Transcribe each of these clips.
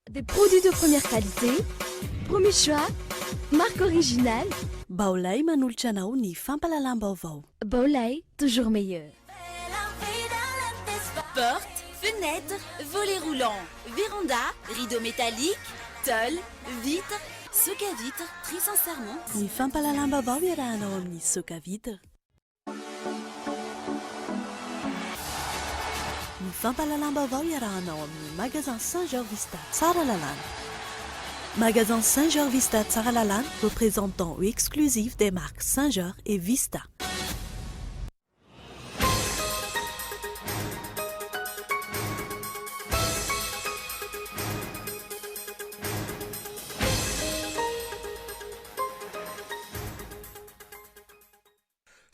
Des produits de première qualité, premier choix, marque originale. Baolai manolotra anao ny fampahalalam-baovao. Baolai, toujours meilleur. Porte, fenêtre, volet roulant, véranda, rideau métallique, tôle, vitre, soc à vitre, très sincèrement. Ny fampahalalam-baovao iarahanao amin'ny soc à vitre. Ny fampahalalam-baovao iarahanao amin'ny Magasin Saint Georges Vista Tsaralalàna. Magasin Saint Georges Vista Tsaralalàna, représentant exclusif des marques Saint Georges et Vista.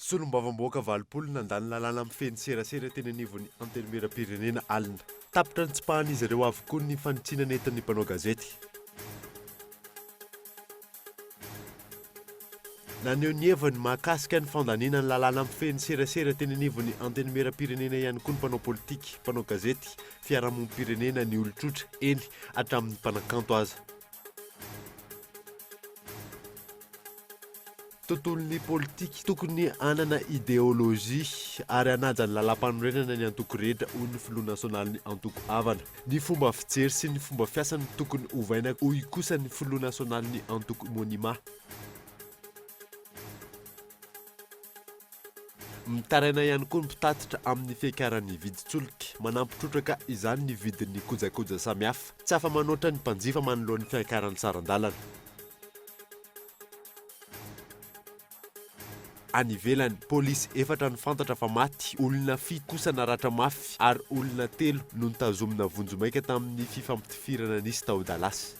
Solombavambahoaka 80 nandany lalàna mifehy ny serasera teny anivon'ny Antenimierampirenena alina. Tapitra nitsipahan'izy ireo avokoa ny fanitsiana nentin'ny mpanao gazety. Naneho ny heviny mahakasika ny fandaniana ny lalàna mifehy ny serasera teny anivon'ny Antenimierampirenena ihany koa ny mpanao politika, mpanao gazety, fiarahamonim-pirenena, ny olon-tsotra, eny hatramin'ny mpanakanto aza. Tontolon'ny politika, tokony hanana ideolojia ary hanaja ny lalàmpanorenana ny antoko rehetra, hoy ny filoha nasionalin'ny antoko Avana. Ny fomba fijery sy ny fomba fiasa no tokony hovaina, hoy kosa ny filoha nasionalin'ny antoko Monima. Mitaraina ihany koa ny mpitatitra amin'ny fiakaran'ny vidin-tsolika. Manampy trotraka izany ny vidin'ny kojakoja samihafa. Tsy afa-manoatra ny mpanjifa manoloan'ny fiakaran'ny saran-dalana. Any ivelany, polisy efatra no fantatra fa maty, olona fito kosa naratra mafy ary olona telo no notazomina vonjimaika tamin'ny fifampitifirana nisy tao Dallas.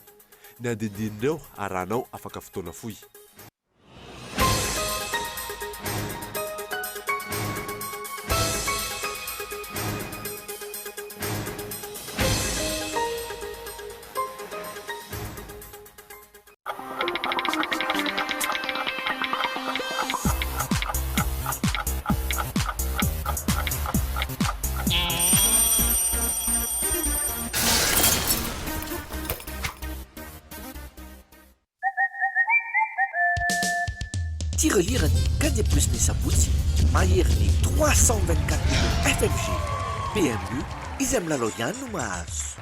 Ny andinindin'ireo arahanao afaka fotoana fohy. Tirelire ny Candy Plus ny sabotsy maherin'ny 324 millions FMG PMU izay milalao ihany no mahazo.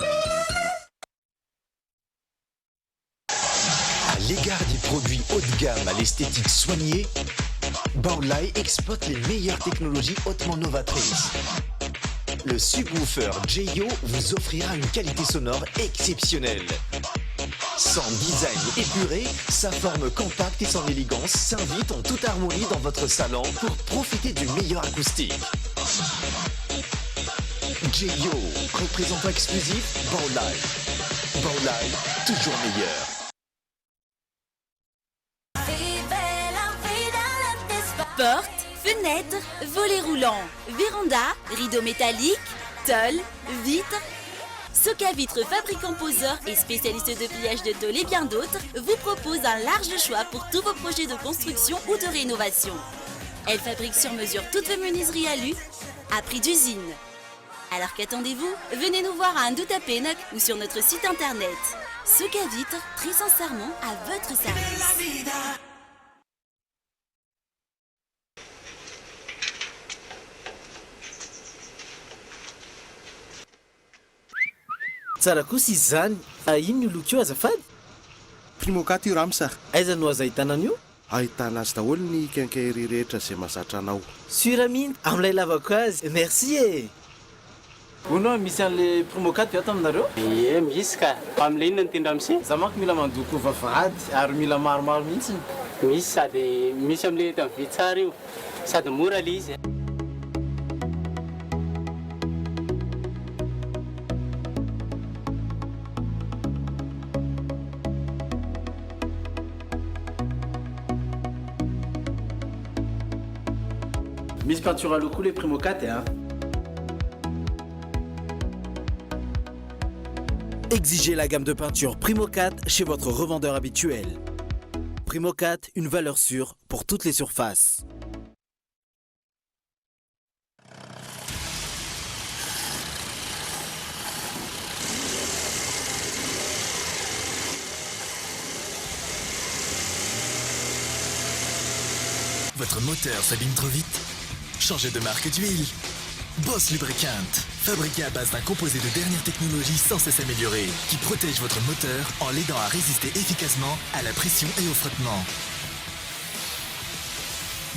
À l'égard des produits haut de gamme à l'esthétique soignée, Baolai exploite les meilleures technologies hautement novatrices. Le subwoofer Jeyo vous offrira une qualité sonore exceptionnelle. Son design épuré, sa forme compacte et son élégance s'invitent en toute harmonie dans votre salon pour profiter du meilleur acoustique. Jeyo, représentant exclusif Baolai. Baolai, toujours meilleur. Porte, fenêtre, volet roulant, véranda, rideau métallique, tôle, vitre. Soca Vitre, fabricant poseur et spécialiste de pliage de tôle et bien d'autres, vous propose un large choix pour tous vos projets de construction ou de rénovation. Elle fabrique sur mesure toutes vos menuiseries alu à prix d'usine. Alors qu'attendez-vous Venez nous voir à Andohatapenaka ou sur notre site internet. Soca Vitre, très sincèrement à votre service. Tsara kosa izy izany. Fa inona io loko io azafady? Primocat io rams a! Aiza no azo ahitana an'io? Ahitana azy daholo ny quincaillerie rehetra izay mahazatra anao. Sur mihitsy amin'ilay lavako azy. Merci e! Hono hoa misy an'le Primocat ve ato aminareo? Ie misy ka! Fa amin'le inona no tian'i ramose? Za manko mila mandoko vavahady ary mila maromaro mihitsiny. Misy sady misy amin'le eto amin'ny vy tsara io sady mora le izy. Misy peinture à l'eau koa le Primocat a. Exigez la gamme de peinture Primocat chez votre revendeur habituel. Primocat, une valeur sûre pour toutes les surfaces. Votre moteur s'abîme trop vite? Changez de marque d'huile. Boss Lubricant, fabriqué à base d'un composé de dernière technologie sans cesse amélioré, qui protège votre moteur en l'aidant à résister efficacement à la pression et au frottement.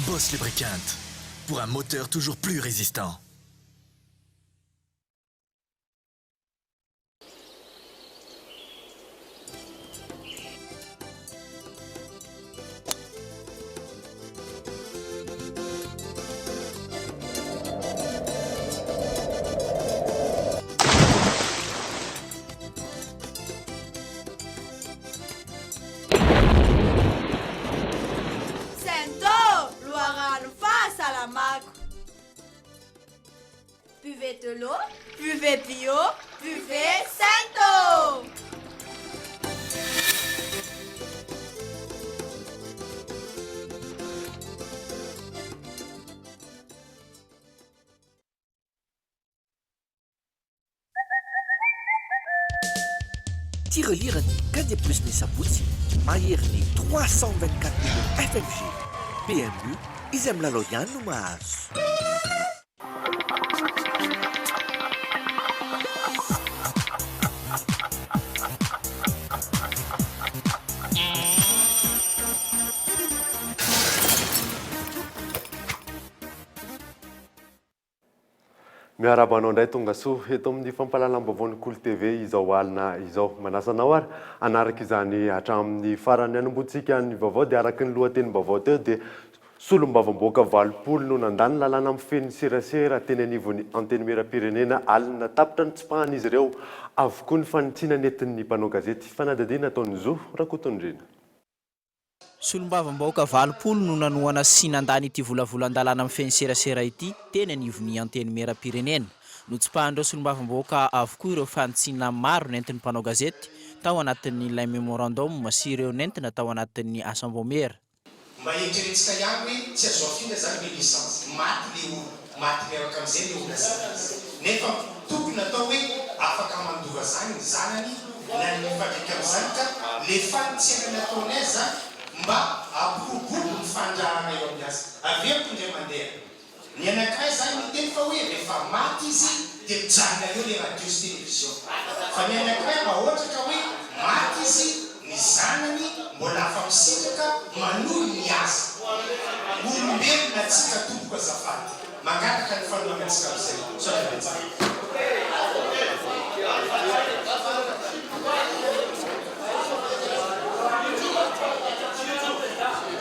Boss Lubricant, pour un moteur toujours plus résistant. Sento, loharano fahasalamako. Buvez de l'eau, buvez bio, buvez Sento! Tirelire ny Candy Plus ny sabotsy maherin'ny 324 millions FMG. PMU, izay milalao ihany no mahazo. Miarahaba anao indray tongasoa eto amin'ny fampahalalam-baovaon'ny Kolo TV izao alina izao. Manasa anao ary hanaraka izany hatramin'ny farany. Hanombohantsika ny vaovao dia araka ny lohatenim-baovao teo dia Solombavambahoaka 80 no nandany lalàna mifehy ny serasera teny anivon'ny Antenimierampirenena alina tapitra nitsipahan'izy ireo avokoa ny fanitsiana nentin'ny mpanao gazety. Fanadihadiana ataon'i Zo Rakotondriana. Solombavambahoaka 80 no nanohana sy nandany ity volavolan-dalàna mifehy ny serasera ity teny anivon'ny Antenimierampirenena. Notsipahan'ireo solombavambahoaka avokoa ireo fanitsiana maro nentin'ny mpanao gazety tao anatin'ilay memorandum sy ireo nentina tao anatin'ny asam-baomiera. Mba eritreretintsika ihany hoe tsy azo afindra zany le licence, maty le olona, maty miaraka amizay le olona sady nefa tokony atao hoe afaka mandova zany ny zanany na ny mifandraika amizany ka le fanitsiana nataonay zany mba ampiroborobo ny fandrarana eo amin'ny asa. Averiko indray mandeha. Ny anankiray zany miteny fa hoe rehefa maty izy dia mijanona eo le radio sy télévision. Fa ny anankiray raha ohatra ka hoe maty izy ny zanany mbola afa-misitraka manohy ny asa. Olombelona tsika tompoko azafady. Mangataka ny fanohanantsika amizay. Misaotra betsaka.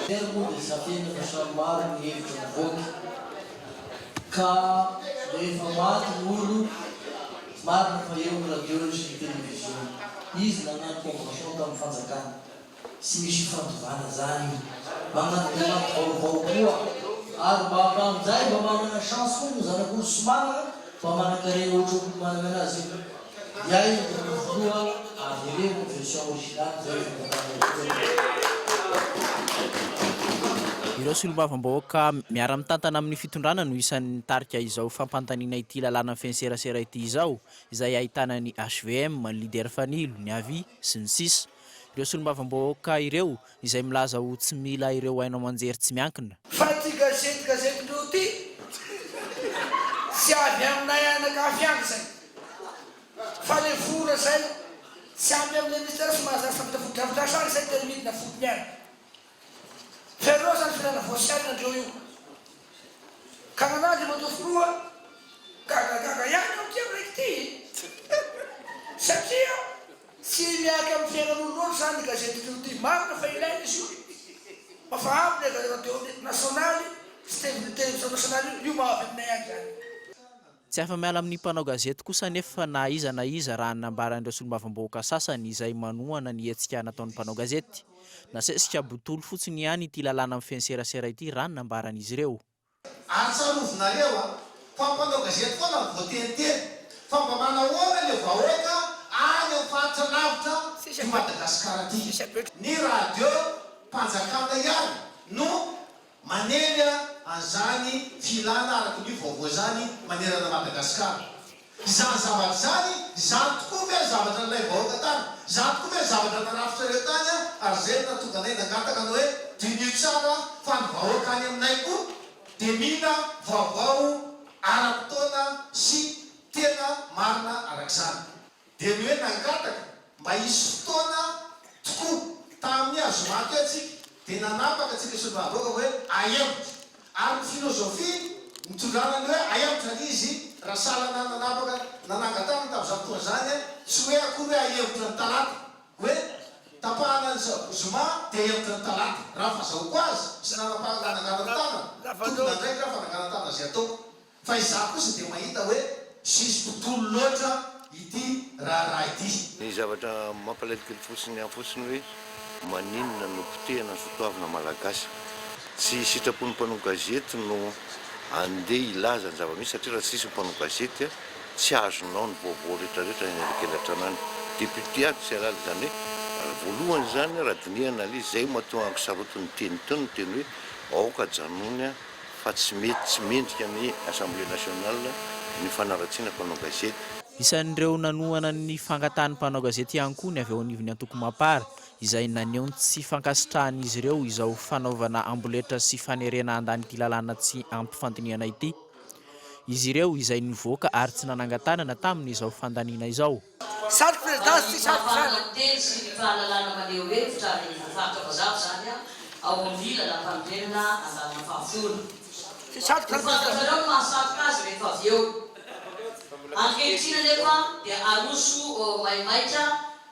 Hery moa dia safena fa samy maro ny hevitra mivoaka ka rehefa maty ny olo marina fa eo ny radio sy ny television izy nagnano convention tamin'ny fanjakana tsy misy ifandovana zany io magnano demande vaovao koa ary mba aminjay mba manana chance koa ny zanak'olo tsy manana mba manankarena ohatry olo manana anazy io Iay no filoha avereno ny version originale zay efa nataonay. Ireo solombavambahoaka miara-mitantana amin'ny fitondrana no isan'ny nitarika izao fampandaniana ity lalàna mifehy ny serasera ity izao, izay ahitana ny hvm, ny Leader Fanilo, ny avi, sy ny sisa Ireo solombavambahoaka ireo izay milaza ho tsy mila ireo haino aman-jery tsy miankina. Fa ty gazety gazetindreo ty tsy avy aminay anakavy ihany zay. Fa le vola zay tsy ampy amle ministère sy mahazatra fa vita fotodrafitrasa any zay dia midina fotony any. Ferreo zany filana voasiarina ndreo io. Ka nana Andriamatoa Filoha gagagaga ihany aho ty am raiky ty satria tsy miaraka am fiainan'olo loatra zany ny gazety ndreo ty. Marina fa ilaina izy io fa fa ampy le radio nasionaly sy television nasionaly io, io maha avy aminay any zany. Tsy afa-miala amin'ny mpanao gazety kosa anefa na iza na iza raha ny nambaran'ireo solombavambahoaka sasany izay manohana ny hetsika nataon'ny mpanao gazety. Nasesika botolo fotsiny ihany ity lalàna mifehy ny serasera ity raha ny nambaran'izy ireo. Ary tsarovinareo a, fa mpanao gazety foana no voateniteny, fa mba manahoana le vahoaka any am faritra lavitra ty Madagascar ty. Ny radio mpanjakana ihany no Manely an'izany filana araka ny vaovao izany manerana Madagasikara. Izany zavatra izany, izany tokoa ve ny zavatra nilay vahoaka tany? Izany tokoa ve ny zavatra narafitrareo tany? Ary izay no nahatonga anay nangataka ny hoe diniho tsara fa ny vahoaka any aminay koa dia mila vaovao ara-potoana sy tena marina araka izany. Dia ny hoe nangataka mba hisy fotoana tokoa tamin'ny azoma teo tsika dia nanapaka tsika solombavambahoaka hoe ahemotra. Ary ny filozofia nitondrana ny hoe ahemotra ilay izy raha sahala nanapaka nanangan-tanana tamin'izany fotoana izany tsy hoe akory hoe ahemotra ny talata hoe tapahana ny zoma dia ahemotra ny talata. Raha ny fahazahoako azy sy nanapahana nananganako tanana, tompon'andraikitra aho fananganan-tanana izay ataoko. Fa izaho kosa dia mahita hoe tsisy tontolo loatra ity raharaha ity. Ny zavatra mampalahelo kely fotsiny ahy fotsiny hoe maninona no potehina ny soatoavina malagasy. Tsy sitrapon'ny mpanao gazety no andeha hilaza ny zava-misy satria raha tsisy ny mpanao gazety tsy azonao ny vaovao retraretra any anelakelan-trano any. Député ato tsy halala izany hoe voalohany izany raha dinihana ilay izy izay matoa ankisarotin'ny teny teo ny teny hoe aoka ajanony fa tsy mety tsy mendrika ny Assemblée nationale ny fanaratsiana mpanao gazety. Isan'ireo nanohana ny fangatahan'ny mpanao gazety ihany koa ny avy ao anivon'ny antoko Mapar, izay naneho ny tsy fankasitrahan'izy ireo izao fanaovana amboletra sy fanerena handany ity lalàna tsy ampy fandinihana ity. Izy ireo izay nivoaka ary tsy nanangan-tanana tamin'izao fandaniana izao. Sary président sy Ny sary fahalalana zany. miteny sy ny fahalalana maneho hevitra ary voafaritra mazava izany ao amin'ny Lalàmpanorenana andalana fahafolo. Sy sary Ho zany président. fantatrareo ny mahasarika azy rehefa avy eo. Ankehitriny anefa dia aroso maimaika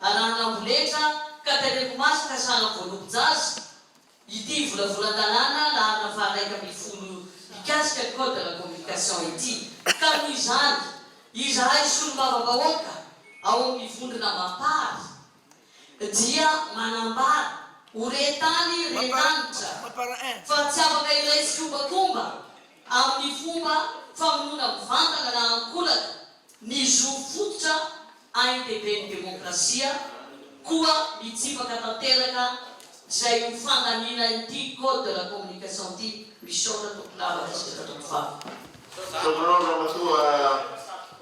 arahana amboletra ka tereko masaka sahala amin'ny voalobo-jaza Ity volavolan-dalàna laharana faha-11 mikasika ny Code de la communication ity. Ka noho izany, izahay solombavambahoaka ao amin'ny vondrona Mapar dia manambara ho re tany re lanitra fa tsy afaka hiray tsikombakomba amin'ny fomba famonoana mivantana na ankolaka ny zo fototra ain-dehiben'ny demokrasia koa mitsipaka tanteraka izay ho fandaniana ity code de la communication ity. Misaotra tompoko lava mankasitraka tompoko vavy. Misaotra anao Ramatoa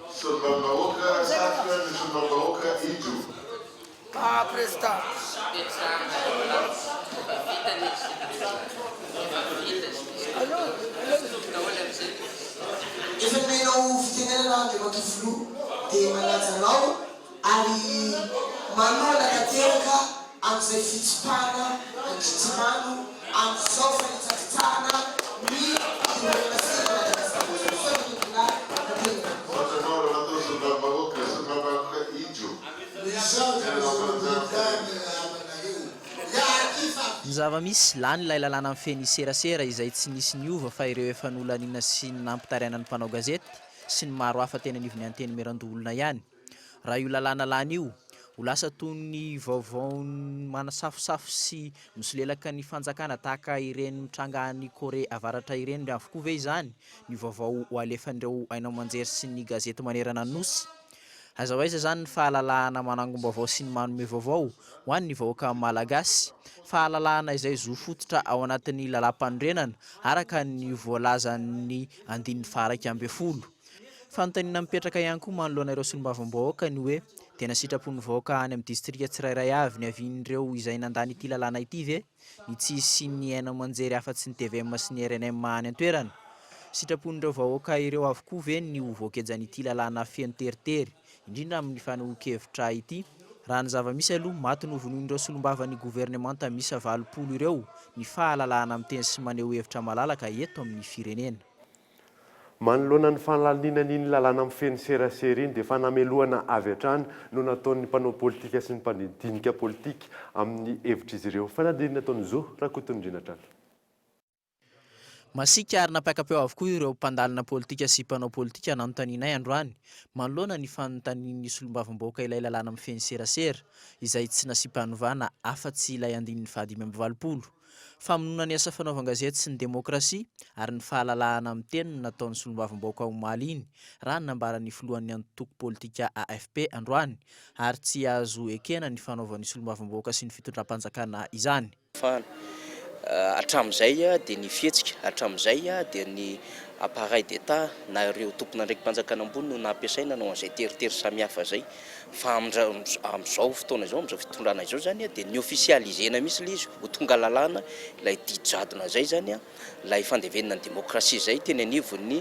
Solombavambahoaka Satroka ny Solombavambahoaka Ijo. Ah président. Efa nomenao fitenenana Andriamatoa Filoha dia manaja anao ary manohana tanteraka amin'izay fitsipahana ankitsirano amin'izao fanitsakitsahana ny demokrasia eto Madagasikara izao. Misaotra tompokolahy tanteraka. Misaotra anao Ramatoa Solombavambahoaka Solombavambahoaka Ijo. Misaotra Monsieur le Président miarahaba anareo. Ny zava-misy, lany ilay lalàna mifehy ny serasera izay tsy nisy niova fa ireo efa nolaniana sy nampitaraina ny mpanao gazety sy ny maro hafa teny anivon'ny Antenimierandoholona ihany. Raha io lalàna lany io, ho lasa toy ny vaovao manasafosafo sy misolelaka ny fanjakana tahaka ireny mitranga any Korea Avaratra ireny avokoa ve izany ny vaovao ho alefan'ireo haino aman-jery sy ny gazety manerana ny Nosy? Aiza ho aiza izany ny fahalalahana manangom-baovao sy ny manome vaovao ho an'ny vahoaka Malagasy? Fahalalahana izay zo fototra ao anatin'ny lalàmpanorenana, araka ny voalazan'ny andininy faha-11. Fanontaniana mipetraka ihany koa manoloana ireo solombavambahoaka ny hoe, tena sitrapon'ny vahoaka any amin'ny distrika tsirairay avy niavian'ireo izay nandany ity lalàna ity ve? ny tsy hisian'ny haino aman-jery afa-tsy ny tvm sy ny rnm any an-toerana? Sitrapon'ireo vahoaka ireo avokoa ve ny ho voagejan'ity lalàna feno teritery, indrindra amin'ny fanehoan-kevitra ity? Raha ny zava-misy aloha, maty novonoin'ireo solombavan'ny governemanta miisa 80 ireo ny fahalalahana miteny sy maneho hevitra malalaka eto amin'ny firenena. Manoloana ny fahalaniana an'iny lalàna mifehy ny serasera iny dia fanamelohana avy hatrany no nataon'ny mpanao politika sy ny mpandinika politika amin'ny hevitr'izy ireo. Fanadihadiana nataon'i Zo Rakotonindrina hatrany. Masiaka ary nampiaka-peo avokoa ireo mpandalina politika sy mpanao politika nanontanianay androany manoloana ny fanontanian'ny solombavambahoaka ilay lalàna mifehy ny serasera izay tsy nasiam-panovana afa-tsy ilay andininy faha-85. Famonoana ny asa fanaovan-gazety sy ny demokrasia ary ny fahalalahana miteny no nataon'ny solombavambahoaka omaly iny, raha ny nambaran'ny filohan'ny antoko politika AFP androany, ary tsy azo ekena ny fanaovan'ny solombavambahoaka sy ny fitondram-panjakana izany. Fahana. Hatramin'izay dia ny fihetsika, hatramin'izay dia ny appareil d'Etat na ireo tompon'andraiki-panjakana ambony no nampiasaina nanao an'izay teritery samihafa izay. Fa amin'izao fotoana izao, amin'izao fitondrana izao izany dia ni-officialiser-na mihitsy ilay izy ho tonga lalàna ilay didy jadona izay izany, ilay fandevenana ny demokrasia izay teny anivon'ny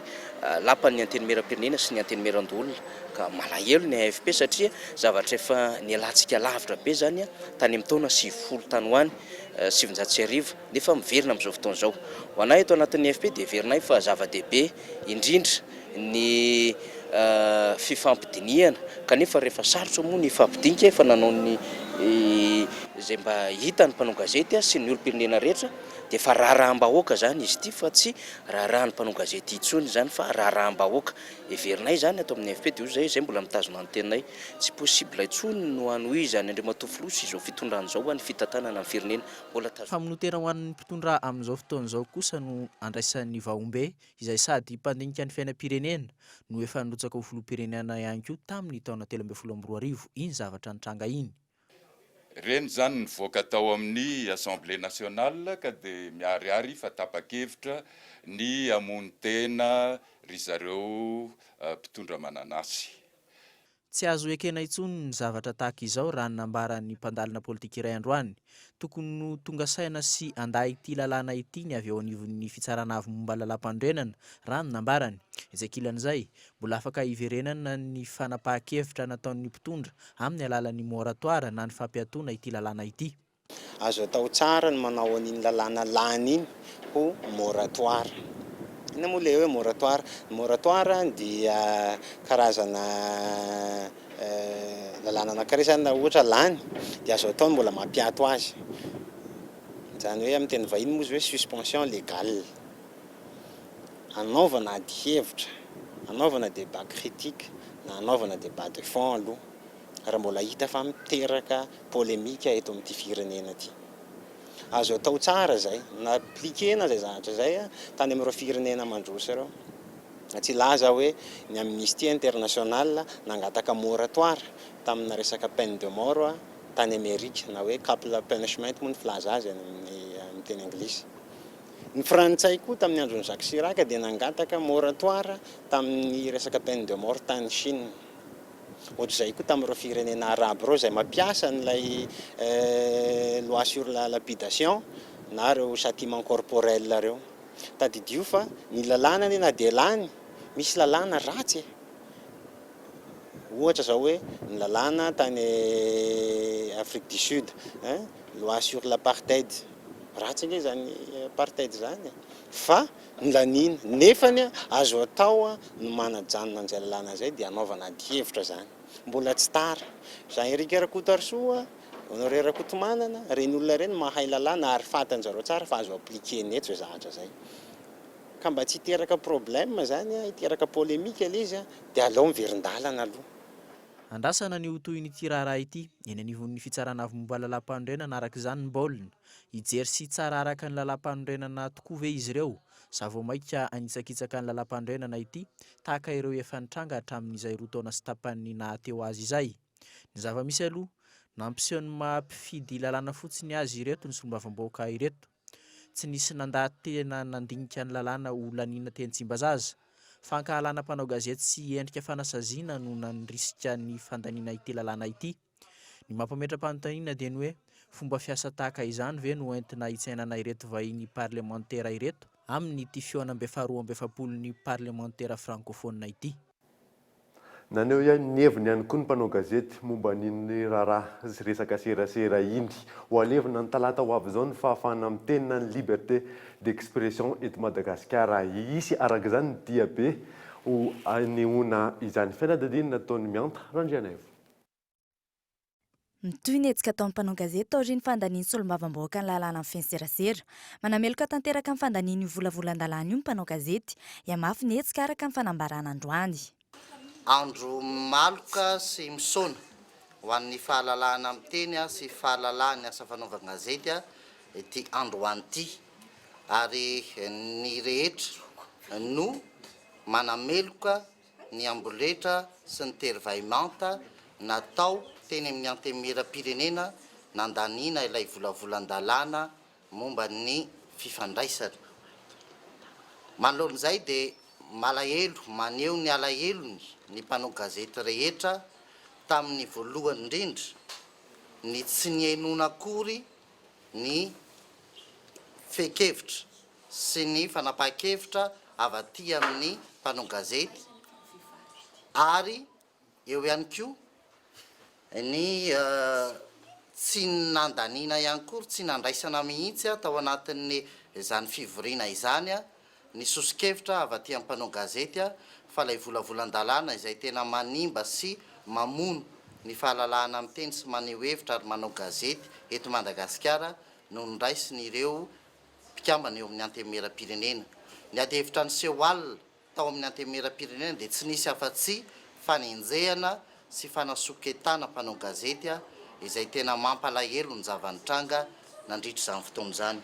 lapan'ny Antenimierampirenena sy ny Antenimierandoholona. Ka malahelo ny AFP satria zavatra efa nialantsika lavitra be izany tany amin'ny taona 90 tany ho any, 1900, nefa miverina amin'izao fotoana izao. Ho anay eto anatin'ny AFP dia heverinay fa zava-dehibe indrindra ny fifampidinihana kanefa rehefa sarotra moa ny hifampidinika efa nanao ny izay mba hita ny mpanao gazety sy ny olom-pirenena rehetra dia efa raharaham-bahoaka izany izy ity fa tsy raharahan'ny mpanao gazety intsony izany fa raharaham-bahoaka heverinay izany ato amin'ny AFP dia hoy izay izay mbola mitazona ny teninay tsy possible intsony no hanohizan'ny Andriamatoa Filoha sy izao fitondrana izao ny fitantanana ny firenena mbola tazomina Famonoan-tena ho an'ny mpitondra amin'izao fotoana izao kosa no andraisan'ny Vahombe izay sady mpandinika ny fiainam-pirenena no efa nirotsaka ho filoham-pirenena ihany koa tamin'ny taona 2013 iny zavatra nitranga iny. Ireny izany nivoaka tao amin'ny Assemblée nationale ka dia miharihary fa tapa-kevitra ny hamono tena ry zareo mpitondra mananasy. Tsy azo ekena intsony ny zavatra tahaka izao raha ny nambaran'ny mpandalina politika iray androany. Tokony ho tonga saina sy handà ity lalàna ity ny avy eo anivon'ny Fitsarana Avo momba ny Lalàmpanorenana, raha ny nambarany. Etsy ankilan'izay, mbola afaka hiverenana ny fanapahan-kevitra nataon'ny mpitondra amin'ny alalan'ny moratoire na ny fampiatoana ity lalàna ity. Azo atao tsara ny manao an'iny lalàna lany iny ho moratoire. Inona moa ilay hoe moratoire? Ny moratoire dia karazana lalàna anankiray izany raha ohatra lany dia azo atao ny mbola mampiato azy. Izany hoe amin'ny teny vahiny moa izy hoe suspension légale. Anaovana adihevitra, anaovana débat critique na anaovana débat de fond aloha. raha mbola hita fa miteraka polemika eto amin'ity firenena ity. Azo atao tsara izay, na-appliquer-na izay zavatra izay tany amin'ireo firenena mandroso ireo. Tsy hilaza aho hoe ny Amnesty International nangataka moratoire tamina resaka peine de mort tany Amerika, na hoe capital punishment moa ny filaza azy any amin'ny teny anglisy. Ny frantsay koa tamin'ny andron'i Jacques Chirac dia nangataka moratoire tamin'ny resaka peine de mort tany Chine. Ohatr'izay koa tamin'ireo firenena arabo ireo izay mampiasa an'ilay loi sur la lapidation na ireo châtiment corporel ireo. Tadidio fa ny lalàna anie na dia lany, misy lalàna ratsy e! Ohatra izao hoe ny lalàna tany Afrique du Sud, loi sur l'apartheid, ratsy ange izany apartheid izany e! Fa Nolaniana. Nefany azo atao ny manajanona an'izay lalàna izay dia anaovana adihevitra izany. Mbola tsy tara. Jean Eric Rakotoarisoa, Honoré Rakotomanana, ireny olona ireny mahay lalàna ary fantan-jareo tsara fa azo appliquer-na eto izay zavatra izay. Ka mba tsy hiteraka problème izany, hiteraka polémique ilay izy dia aleo miverin-dalana aloha. Andrasana ny ho tohin'ity raharaha ity eny anivon'ny Fitsarana Avo Momba ny Lalàmpanorenana araka izany ny baolina. Hijery sy hitsara araka ny lalàmpanorenana tokoa ve izy ireo sa vao mainka hanitsakitsaka ny lalàmpanorenana ity tahaka ireo efa nitranga hatramin'izay roa taona sy tapany naha teo azy izay? Ny zava-misy aloha, nampiseho ny maha mpifidy lalàna fotsiny azy ireto ny solombavambahoaka ireto. Tsy nisy nandà tena nandinika ny lalàna ho laniana teny Tsimbazaza. Fankahalana mpanao gazety sy endrika fanasaziana no nandrisika ny fandaniana ity lalàna ity. Ny mampametra-panontaniana dia ny hoe, fomba fiasa tahaka izany ve no entina hitsainana ireto vahiny parlemantera ireto amin'ity fihaonambe faharoa 42 ny parlemantera frankofonina ity? Naneho ny heviny ihany koa ny mpanao gazety momba an'iny raharaha resaka serasera iny. Ho alevina ny talata ho avy izao ny fahafahana miteny na ny liberté d'expression eto Madagasikara. Hisy araka izany ny diabe ho hanehoana izany. Fanadihadiana nataon'i Mianta Randrianaivo. Mitohy ny hetsika ataon'ny mpanao gazety taorian'ny fandanian'ny solombavambahoaka ny lalàna mifehy ny serasera. Manameloka tanteraka ny fandaniana io volavolan-dalàna io ny mpanao gazety. Hihamafy ny hetsika araka ny fanambarana androany. Andro maloka sy misaona ho an'ny fahalalahana miteny sy fahalalahan'ny asa fanaovan-gazety ity androany ity ary ny rehetra no manameloka ny amboletra sy ny tery vaimanta natao teny amin'ny Antenimierampirenena nandaniana ilay volavolan-dalàna momba ny fifandraisana. Manoloana izay dia. Malahelo, maneho ny alahelony ny mpanao gazety rehetra tamin'ny voalohany indrindra ny tsy nihainoana akory ny fehin-kevitra sy ny fanapahan-kevitra avy aty amin'ny mpanao gazety ary eo ihany koa ny tsy nandaniana ihany koa, tsy nandraisana mihitsy tao anatin'ny izany fivoriana izany ny soso-kevitra avy aty amin'ny mpanao gazety fa ilay volavolan-dalàna izay tena manimba sy mamono ny fahalalahana miteny sy maneho hevitra ary manao gazety eto Madagasikara no noraisin'ireo mpikambana eo amin'ny Antenimierampirenena. Ny adihevitra niseho alina tao amin'ny Antenimierampirenena dia tsy nisy afa-tsy fanenjehana sy fanasoketana mpanao gazety izay tena mampalahelo ny zava-nitranga nandritra izany fotoana izany.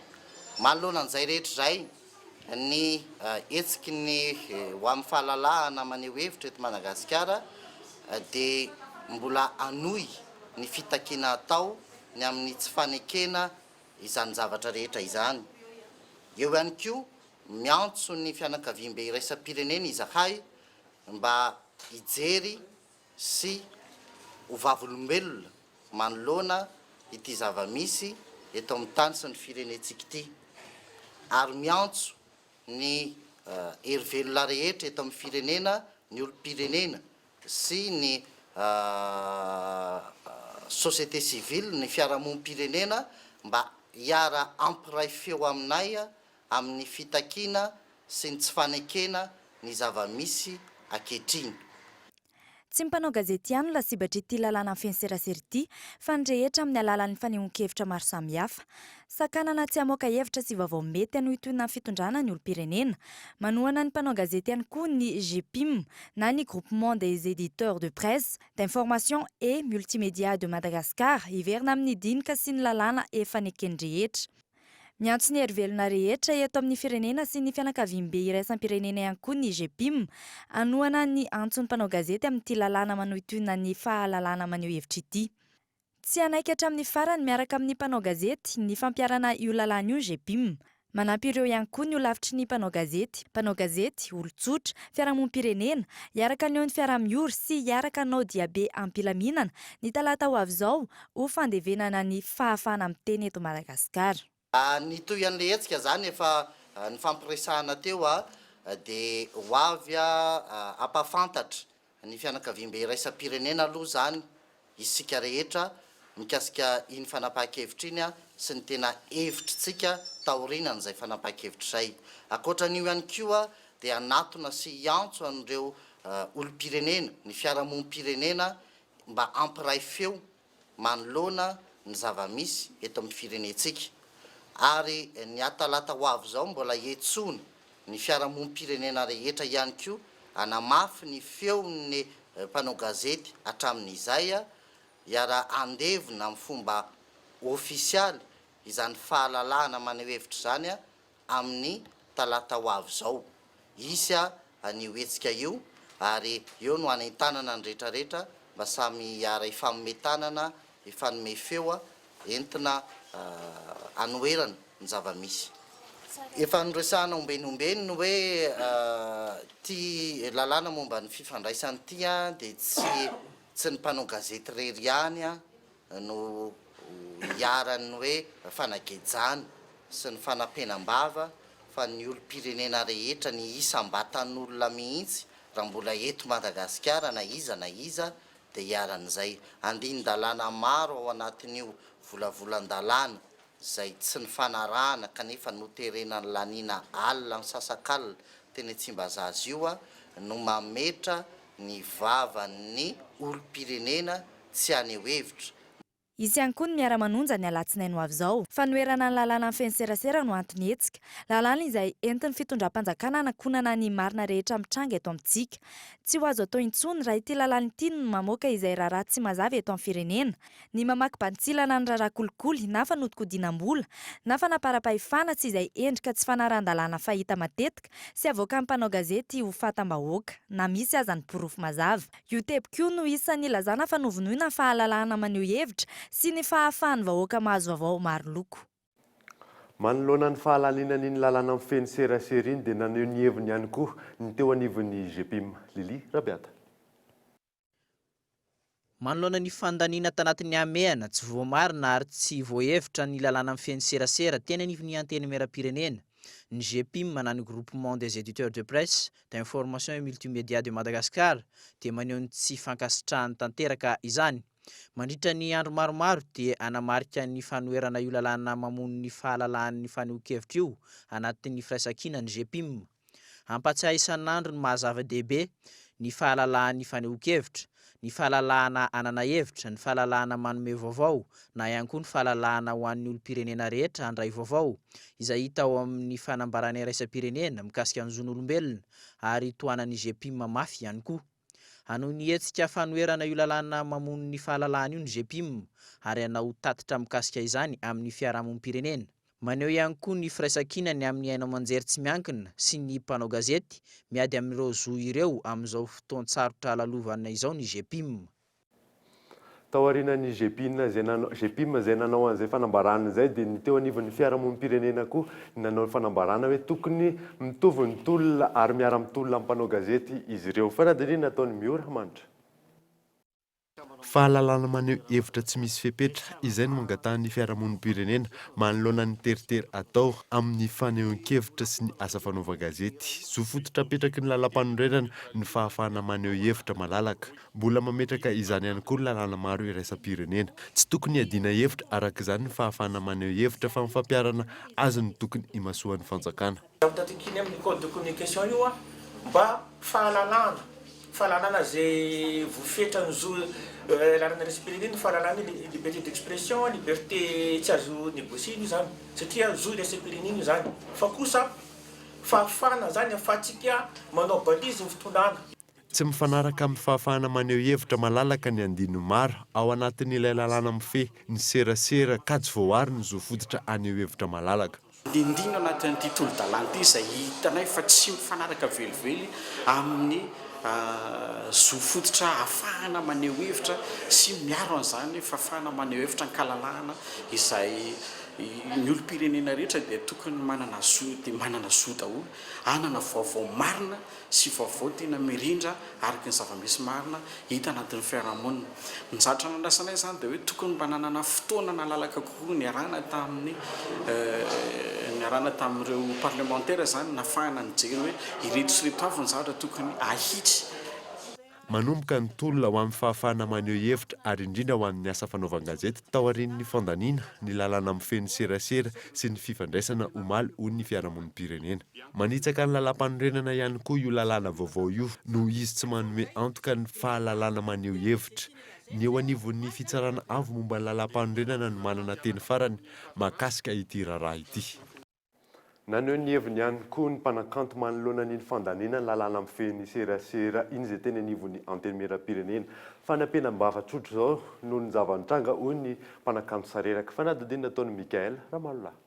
Manoloana an'izay rehetra izay, ny hetsiky ny ho amin'ny fahalalahana maneho hevitra eto Madagasikara dia mbola hanohy ny fitakiana atao ny amin'ny tsy fanekena izany zavatra rehetra izany. Eo ihany koa, miantso ny fianakaviambe iraisam-pirenena izahay mba hijery sy ho vavolombelona manoloana ity zava-misy eto amin'ny tany sy ny firenentsika ity ary miantso ny hery velona rehetra eto amin'ny firenena, ny olom-pirenena sy ny société civile, ny fiarahamonim-pirenena mba hiara-hampiray feo aminay amin'ny fitakiana sy ny tsy fanekena ny zava-misy ankehitriny. Tsy ny mpanao gazety ihany no lasibatr'ity lalàna mifehy ny serasera ity fa ny rehetra amin'ny alalan'ny fanehoan-kevitra maro samihafa. Sakanana tsy hamoaka hevitra sy vaovao mety hanohintohina ny fitondrana ny olom-pirenena. Manohana ny mpanao gazety ihany koa ny GPIM na ny Groupement des Editeurs de Presse, d'Information et Multimédia de Madagascar hiverina amin'ny dinika sy ny lalàna efa neken'ny rehetra. Miantso ny hery velona rehetra eto amin'ny firenena sy ny fianakaviambe iraisam-pirenena ihany koa ny GPIM hanohana ny antson'ny mpanao gazety amin'ity lalàna manohintohina ny fahalalahana maneho hevitra ity. Tsy hanaiky hatramin'ny farany miaraka amin'ny mpanao gazety ny fampiharana io lalàna io ny GPIM. Manampy ireo ihany koa ny holafitry ny mpanao gazety, mpanao gazety, olon-tsotra, fiarahamonim-pirenena, hiaraka haneho ny fiaraha-miory sy hiaraka hanao diabe am-pilaminana ny talata ho avy izao ho fandevenana ny fahafahana miteny eto Madagasikara. Nitohy an'ilay hetsika izany efa nifampiresahana teo dia ho avy hampahafantatra ny fianakaviambe iraisam-pirenena aloha izany isika rehetra mikasika iny fanapahan-kevitra iny sy ny tena hevitritsika taorianan'izay fanapahan-kevitra izay. Ankoatra an'io ihany koa dia hanatona sy hiantso an'ireo olom-pirenena, ny fiarahamonim-pirenena mba hampiray feo manoloana ny zava-misy eto amin'ny firenentsika. Ary ny atalata ho avy izao mbola hiantsoana ny fiarahamonim-pirenena rehetra ihany koa hanamafy ny feon'ny mpanao gazety hatramin'izay hiara-handevina amin'ny fomba ofisialy izany fahalalahana maneho hevitra izany amin'ny talata ho avy izao. Hisy an'io hetsika io ary eo no hanentanana ny rehetrarehetra mba samy hiara-hifanome tanana, hifanome feo entina hanoherana ny zava-misy. Efa noresahana ombeny ombeny ny hoe ity lalàna momba ny fifandraisana ity dia tsy tsy ny mpanao gazety irery ihany no iharan'ny hoe fanagejana sy ny fanapenam-bava fa ny olom-pirenena rehetra, ny isam-batan'olona mihitsy raha mbola eto Madagasikara na iza na iza dia iharan'izay. Andinin-dalàna maro ao anatin'io volavolan-dalàna izay tsy nifanarahana kanefa noterena nilaniana alina misasak'alina teny Tsimbazaza io no mametra ny vavan'ny olom-pirenena tsy haneho hevitra. Hisy ihany koa ny miara-manonja ny alatsinainy ho avy izao. Fanoherana ny lalàna mifehy ny serasera no anton'ny hetsika. Lalàna izay entin'ny fitondram-panjakana hanakonana ny marina rehetra mitranga eto amintsika. Tsy ho azo atao intsony raha ity lalàna ity no mamoaka izay raharaha tsy mazava eto amin'ny firenena. Ny mamaky bantsilana ny raharaha kolikoly na fanodikodinam-bola na fanaparam-pahefana sy izay endrika tsy fanarahan-dalàna fahita matetika sy avoakan'ny mpanao gazety ho fatam-bahoaka na misy aza ny porofo mazava. Io teboka io no isan'ny ilazana fa novonoina ny fahalalahana maneho hevitra sy ny fahafahan'ny vahoaka mahazo vaovao maro loko. Manoloana ny fahalalinan'iny lalàna mifehy ny serasera iny dia naneho ny heviny ihany koa ny teo anivon'ny GPIM, Lily Rabiata. Manoloana ny fandaniana tanatin'ny hamehana, tsy voamarina ary tsy voahevitra ny lalàna mifehy ny serasera teny anivon'ny Antenimierampirenena, ny GPIM na ny Groupement des Editeurs de Presse, d'Information et Multimédia de Madagascar dia maneho ny tsy fankasitrahany tanteraka izany. Mandritra ny andro maromaro dia hanamarika ny fanoherana io lalàna mamono ny fahalalahan'ny fanehoan-kevitra io anatin'ny firaisankina ny GPIM. Hampatsiahy isan'andro ny maha zava-dehibe ny fahalalahan'ny fanehoan-kevitra, ny fahalalahana hanana hevitra, ny fahalalahana manome vaovao na ihany koa ny fahalalahana ho an'ny olom-pirenena rehetra handray vaovao, izay hita ao amin'ny fanambarana iraisam-pirenena mikasika ny zon'olombelona ary tohanan'ny GPIM mafy ihany koa. Hanohy ny hetsika fanoherana io lalàna mamono ny fahalalahana io ny GPIM ary hanao tatitra mikasika izany amin'ny fiarahamonim-pirenena. Maneho ihany koa ny firaisankinany amin'ny haino aman-jery tsy miankina sy ny mpanao gazety miady amin'ireo zo ireo amin'izao fotoan-tsarotra lalovana izao ny GPIM. Taorian'ny GPIM izay nanao GPIM izay nanao an'izay fanambarana izay dia ny teo anivon'ny fiarahamonim-pirenena koa nanao fanambarana hoe tokony mitovy ny tolona ary miara-mitolona amin'ny mpanao gazety izy ireo. Fanadihadiana nataon'i Miora Manitra. Fahalalana maneho hevitra tsy misy fepetra, izay no angatahan'ny fiarahamonim-pirenena manoloana ny teritery atao amin'ny fanehoan-kevitra sy ny asa fanaovan-gazety. Zo fototra apetraky ny lalàmpanorenana ny fahafahana maneho hevitra malalaka. Mbola mametraka izany ihany koa ny lalàna maro iraisam-pirenena. Tsy tokony hiadiana hevitra araka izany ny fahafahana maneho hevitra fa ny fampiharana azy no tokony himasoan'ny fanjakana. Zavatra takiany amin'ny code de communication io mba fahalalahana, fahalalana izay voafetran'ny zo lalana iraisam-pirenena io fahalalana io, liberté d'expression, liberté tsy azo negocier-na io izany satria zo iraisam-pirenena io izany fa kosa fahafahana izany ahafahantsika manao balise ny fitondrana. Tsy mifanaraka amin'ny fahafahana maneho hevitra malalaka ny andininy maro ao anatin'ilay lalàna mifehy ny serasera ka tsy voaaro ny zo fototra haneho hevitra malalaka. Andinindiny ao anatin'ity tolo-dalàna ity izay hitanay fa tsy mifanaraka velively amin'ny zo fototra ahafahana maneho hevitra sy miaro an'izany fahafahana maneho hevitra an-kalalahana izay ny olom-pirenena rehetra dia tokony manana zo dia manana zo daholo hanana vaovao marina sy vaovao tena mirindra araka ny zava-misy marina hita anatin'ny fiarahamonina. Ny zavatra nandrasanay izany dia hoe tokony mba nanana fotoana nalalaka kokoa niarahana tamin'ny niarahana tamin'ireo parlemantera izany nafahana nijery hoe ireto sy ireto avy ny zavatra tokony ahitsy. Manomboka ny tolona ho amin'ny fahafahana maneho hevitra ary indrindra ho an'ny asa fanaovan-gazety taorian'ny fandaniana ny lalàna mifehy ny serasera sy ny fifandraisana omaly hoy ny fiarahamonim-pirenena. Manitsaka ny lalàmpanorenana ihany koa io lalàna vaovao io noho izy tsy manome antoka ny fahalalana maneho hevitra. Ny eo anivon'ny fitsarana avo momba ny lalàmpanorenana no manana teny farany mahakasika ity raharaha ity. Naneho ny heviny ihany koa ny mpanakanto manoloana an'iny fandaniana ny lalàna mifehy ny serasera iny izay teny anivon'ny Antenimierampirenena. Fanampenam-bava tsotra izao noho ny zava-nitranga hoy ny mpanakanto Sareraka. Fanadihadiana nataon'i Michael Ramalolahy.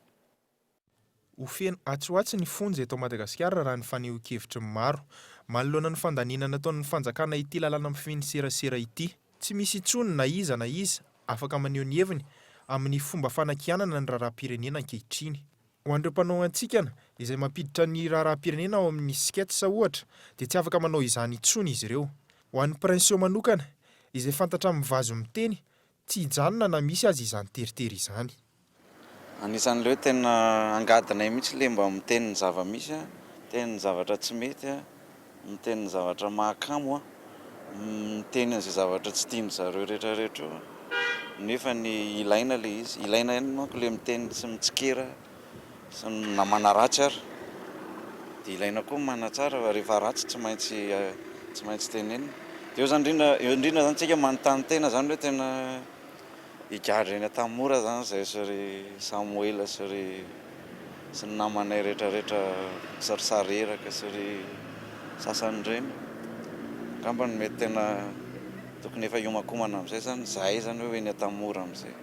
Ho feno atsy ho atsy ny fonja eto Madagasikara raha ny fanehoan-kevitry ny maro. Manoloana ny fandaniana nataon'ny fanjakana ity lalàna mifehy ny serasera ity. Tsy misy intsony na iza na iza afaka maneho ny heviny amin'ny fomba fanakianana ny raharaham-pirenena ankehitriny. Ho an'ireo mpanao hatsikana, izay mampiditra ny raharaham-pirenena ao amin'ny sketch ohatra, dia tsy afaka manao izany intsony izy ireo. Ho an'i Princio manokana, izay fantatra amin'ny vazo miteny, tsy hijanona na misy aza izany teritery izany. Anisan'ireo tena angadinay mihitsy ilay mba miteny ny zava-misy, miteny ny zavatra tsy mety, miteny ny zavatra mahakamo, miteny an'izay zavatra tsy tian-dry zareo rehetrarehetra eo, nefa ny ilaina ilay izy. Ilaina ihany manko ilay miteny sy mitsikera sy na manaratsy ary dia ilaina koa ny manatsara fa rehefa ratsy tsy maintsy tsy maintsy tenenina. Dia eo izany indrindra eo indrindra izany tsika manontany tena izany hoe tena Higadra eny Antanimora zany zahay sy ry Samoela sy ry sy ny namanay rehetra rehetra sy ry Sareraka sy ry sasany ireny. Angamba no mety tena tokony efa hiomankomana amin'izay zany zahay zany hoe ho eny Antanimora amin'izay.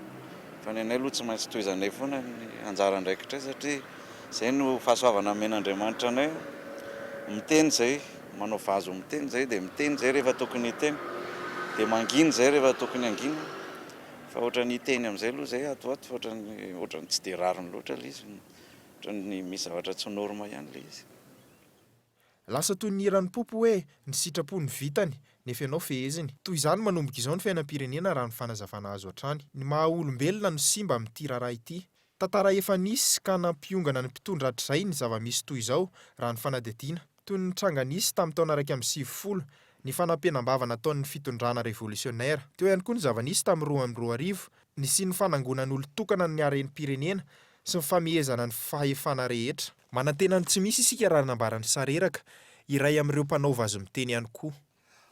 Fa ny anay aloha tsy maintsy tohizanay foana ny anjara andraikitray satria izay no fahasoavana nomen'Andriamanitra anay. Miteny izay, manao vazo miteny izay dia miteny izay rehefa tokony hiteny, dia mangina izay rehefa tokony hangina. Fa ohatran'ny hiteny amin'izay aloha izay ato ho ato fa ohatran'ny ohatran'ny tsy dia rariny loatra ilay izy, ohatran'ny misy zavatra tsy norme ihany ilay izy. Lasa toy ny hiran'i Poopy hoe ny sitrapo no vitany, nefa ianao feheziny. Toy izany manomboka izao ny fiainam-pirenena raha ny fanazavana azo hatrany. Ny maha olombelona no simba amin'ity raharaha ity. Tantara efa nisy ka nampiongana ny mpitondra hatrizay ny zava-misy toy izao raha ny fanadihadiana. Toy ny tranga nisy tamin'ny taona 91, ny fanampenam-bava nataon'ny fitondrana revolisionera. Teo ihany koa ny zava-nisy tamin'ny 2002, nisian'ny fanangonan'olon-tokana ny harem-pirenena sy ny famehezana ny fahefana rehetra. Manantena ny tsy misy isika raha nambaran'i Sareraka, iray amin'ireo mpanao vazo miteny ihany koa.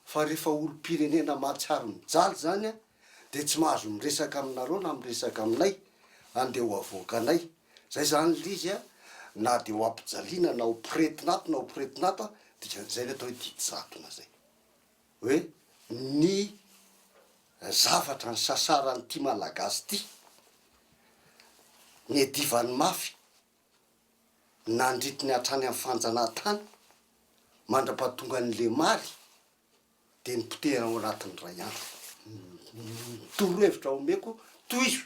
Fa rehefa olom-pirenena mahatsiaro mijaly izany dia tsy mahazo miresaka aminareo na miresaka aminay, andeha ho avoakanay. Zay izany ilay izy na dia ho ampijaliana na ho poretina ato na ho poretina ato, dikan'izay ilay atao hoe didy jadona izay. Hoe ny zavatra nisasaran'ity Malagasy ity, niadivany mafy nandritry ny hatrany amin'ny fanjanahantany mandra-pahatongan'ny Lemaly dia nipotehina ao anatin'ny iray andro. Ny torohevitra omeko, tohizo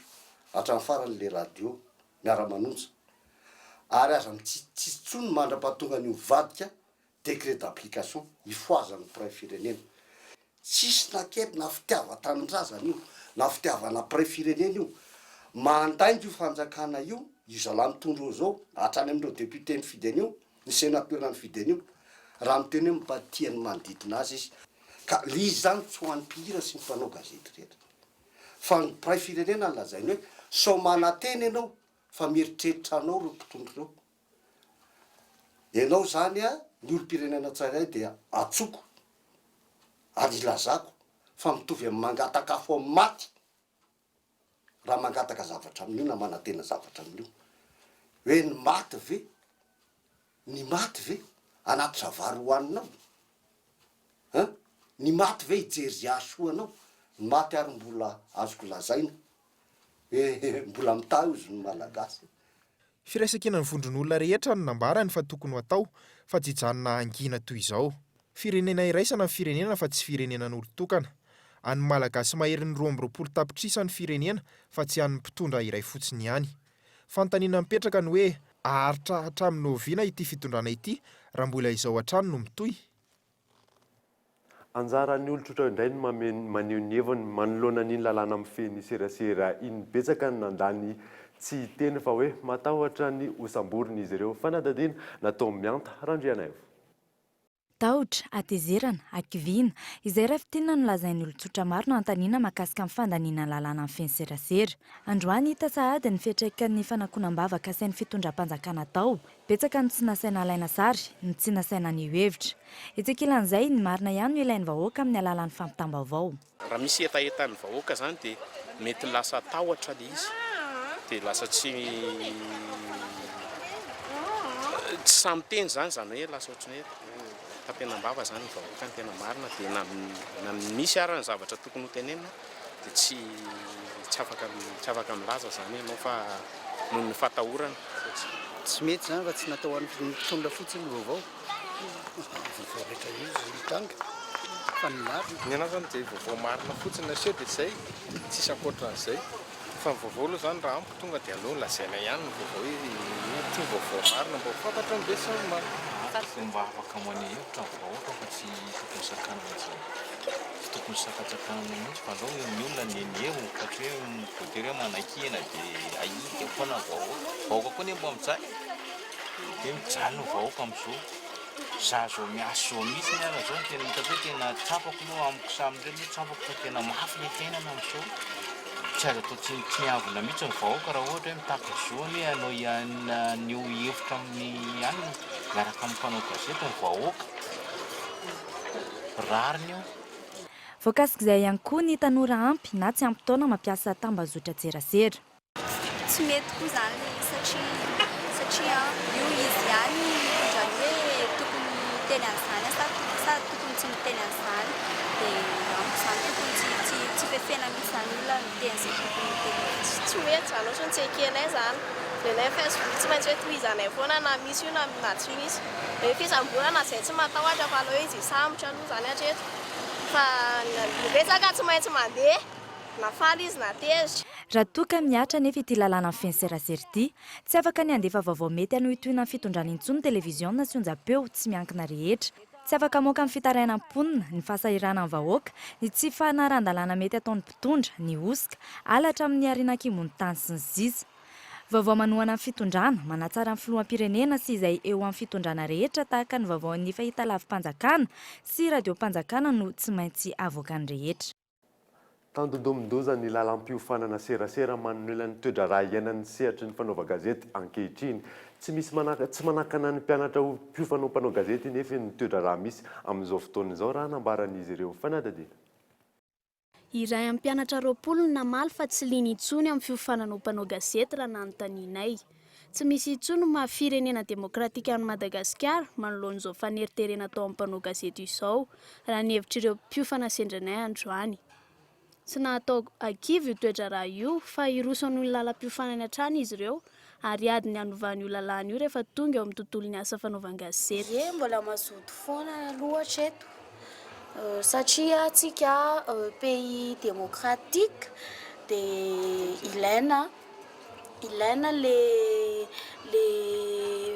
hatramin'ny farany ilay radio miara-manonja ary aza mitsitsitsy intsony mandra-pahatongan'io mivadika décret d'application hifohazan'ny mpiray firenena. Tsisy na kely na fitiavan-tanindrazana io, na fitiavana mpiray firenena io. Mandainga io fanjakana io, io zalahy mitondra eo zao, hatrany amin'ireo député nifidy an'io, ny sénateur nifidy an'io, raha miteny hoe mba tia ny manodidina azy izy. Ka le izy zany tsy ho an'ny mpihira sy ny mpanao gazety rehetra. Fa ny mpiray firenena no lazainy hoe sao manantena ianao fa mieritreritra anao ireo mpitondra ireo. Ianao izany a, ny olom-pirenena tsirairay dia antsoko ary ilazako fa mitovy amin'ny mangataka afo amin'ny maty raha mangataka zavatra amin'io na manantena zavatra amin'io. Hoe ny maty ve, ny maty ve hanatitra vary hohaninao? Hein? Ny maty ve hijery izay hahasoa anao? Ny maty ary mbola azoko lazaina hoe mbola mitahy hozy ny Malagasy. Firaisankinan'ny vondron'olona rehetra no nambarany fa tokony ho atao fa tsy hijanona hangina toy izao. Firenena iraisana ny firenena fa tsy firenenan'olon-tokana. An'ny Malagasy maherin'ny 22 tapitrisa ny firenena fa tsy an'ny mpitondra iray fotsiny ihany. Fanontaniana mipetraka ny hoe haharitra hatramin'ny oviana ity fitondrana ity raha mbola izao hatrany no mitohy? Anjaran'ny olon-tsotra indray ny maneho ny heviny manoloana an'iny lalàna mifehy ny serasera iny. Betsaka ny nandà ny tsy hiteny fa hoe matahotra ny hosamborina izy ireo. Fanadihadiana nataon'i Mianta Randrianaivo. Tahotra, hatezerana, hakiviana. Izay raha fintinina no lazain'ny olon-tsotra maro nanontaniana mahakasika ny fandaniana ny lalàna mifehy ny serasera. Androany hita sahady ny fiantraikan'ny fanakonam-bava kasain'ny fitondram-panjakana atao. Betsaka ny tsy nasaina alaina sary, ny tsy nasaina haneho hevitra. Etsy ankilan'izay, ny marina ihany no ilain'ny vahoaka amin'ny alalan'ny fampitam-baovao. Raha misy hetahetan'ny vahoaka izany dia mety lasa tahotra ilay izy, dia lasa tsy tsy sahy miteny izany, izany hoe lasa ohatran'ny hoe tapenam-bava izany ny vahoaka ny tena marina, dia na na misy ara ny zavatra tokony ho tenenina dia tsy tsy afaka tsy afaka milaza izany ianao fa noho ny fahatahorana. Tsy mety izany fa tsy natao ho an'ny mpitondra fotsiny ny vaovao. Vaovao rehetra io izay mitranga fa ny marina. Ny anah zany dia vaovao marina fotsiny no aseho dia zay, tsisy ankoatran'izay. Fa ny vaovao aloha zany raha amiko tonga dia aleo lazaina ihany ny vaovao hoe ity ny vaovao marina mba ho fantatry ny besinimaro. Dia mba afaka maneho hevitra ny vahoaka fa tsy tokony sakanana intsony. Tsy tokony sakantsakanana mihitsy fa aleo ny olona neneo fa tsy hoe voatery hoe manakihana dia ahita foana ny vahoaka. Vahoaka koa anie mba mijaly e! Dia mijaly ny vahoaka amin'izao. Za zao miasa zao mihitsy ara zao no tena hitako hoe tena tsapako aloha amiko samy irery aloha tsapako fa tena mafy le fiainana amin'izao. Tsy azo atao tsinotsiniavina mihitsy ny vahoaka raha ohatra hoe mitaky ny zony hoe hanao haneho hevitra amin'ny anona miaraka amin'ny mpanao gazety ny vahoaka. Rariny io. Voakasik'izay ihany koa ny tanora ampy na tsy ampy taona mampiasa tambazotran-tserasera. Tsy mety koa izany ilay izy satria satria io izy ihany mitondra ny hoe tokony hiteny an'izany aho sa sa tokony tsy miteny an'izany dia amiko izany tokony tsy tsy tsy fefena mihitsy izany olona miteny izay tokony hitenenina. Tsy mety izany ohatry ny tsy ekenay izany. Ny anay Facebook tsy maintsy hoe tohizanay foana na misy io na na tsy misy. Hoe fisamborana izay tsy matahotra fa aleo izy hisambotra aloha izany hatreto fa ny betsaka tsy maintsy mandeha. Na faly izy na tezitra. Raha toa ka mihatra anefa ity lalàna mifehy ny serasera ity, tsy afaka ny handefa vaovao mety hanohintohina ny fitondrana intsony ny televiziona sy onjam-peo tsy miankina rehetra. Tsy afaka hamoaka ny fitarainan'ny mponina, ny fahasahiranan'ny vahoaka, ny tsy fanarahan-dalàna mety ataon'ny mpitondra, ny hosoka, halatra amin'ny harena an-kibon'ny tany sy ny sisa. Vaovao manohana ny fitondrana, manatsara ny filoham-pirenena sy izay eo amin'ny fitondrana rehetra tahaka ny vaovaon'ny fahitalavi-panjakana sy radiom-panjakana no tsy maintsy avoakan'ny rehetra. Tandindomin-doza ny lalam-piofanana serasera manoloana ny toe-draharaha iainan'ny sehatry ny fanaovan-gazety ankehitriny. Tsy misy tsy manakana ny mpianatra ho mpiofana ho mpanao gazety nefa ny toe-draharaha misy amin'izao fotoana izao raha nambaran'izy ireo. Fanadihadiana. Iray amin'ny mpianatra 20 no namaly fa tsy liana intsony amin'ny fiofanana ho mpanao gazety raha nanontanianay. Tsy misy intsony ny maha firenena demokratika an'i Madagasikara manoloana izao faneriterena atao amin'ny mpanao gazety izao, raha ny hevitr'ireo mpiofana sendra anay androany. Tsy nahatao ankivy io toe-draharaha io fa hiroso hanohy ny lalam-piofanany hatrany izy ireo ary hiady ny hanovana io lalàna io rehefa tonga eo amin'ny tontolon'ny asa fanaovan-gazety. Ie, mbola mazoto foana aloha hatreto satria tsika pays démocratique dia ilaina ilaina le le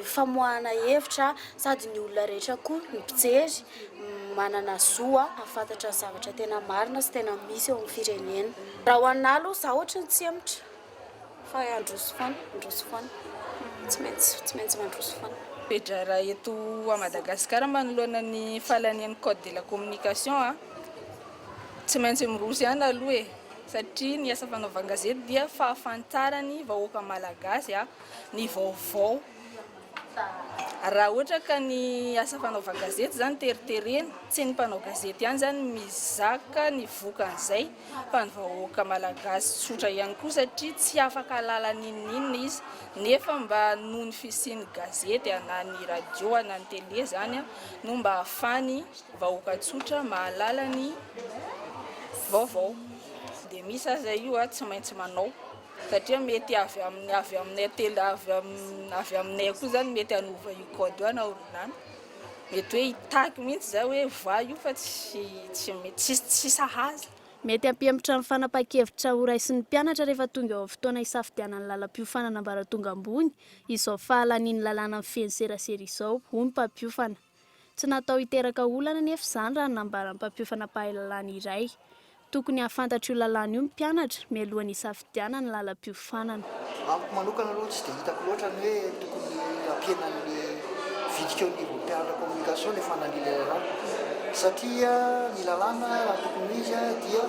famoahana hevitra sady ny olona rehetra koa ny mpijery manana zo hahafantatra ny zavatra tena marina sy tena misy eo amin'ny firenena. Raha ho anah aloha za ohatry ny tsy hemotra fa handroso foana, handroso foana, tsy maintsy tsy maintsy mandroso foana. Toe-draharaha eto à Madagascar manoloana ny fahalanian'ny code de la communication a, tsy maintsy miroso ihany aloha e! Satria ny asa fanaovan-gazety dia fahafantaran'ny vahoaka malagasy ny vaovao. Raha ohatra ka ny asa fanaovan-gazety izany teriterena, tsy ny mpanao gazety ihany izany mizaka ny vokan'izay fa ny vahoaka malagasy tsotra ihany koa satria tsy afaka hahalala n'inon'inona izy nefa mba noho ny fisian'ny gazety na ny radio na ny tele izany no mba ahafany Vahoaka tsotra mahalala ny vaovao. Dia misy aza io tsy maintsy manao satria mety avy amin'ny avy aminay telo avy amin'ny avy aminay koa zany mety hanova io code io any aoriana any. Mety hoe hitaky mihitsy zay hoe voay io fa tsy tsy mety tsy sahaza. Mety hampihemotra ny fanapahan-kevitra horaisin'ny mpianatra rehefa tonga eo amin'ny fotoana hisafidianany lalam-piofanana ambaratonga ambony izao fahalanian'ny lalàna mifehy ny serasera izao, hoy ny mpampiofana. Tsy natao hiteraka olana anefa izany raha ny nambaran'ny mpampiofana mpahay lalàna iray. Tokony hahafantatra io lalàna io ny mpianatra mialohan'ny hisafidianany ny lalam-piofanana. Amiko manokana aloha tsy dia hitako loatra ny hoe tokony hampihena ny vidika eo anivon'ny mpianatra communication ilay fanalila lalàna satria ny lalàna raha tokony ho izy dia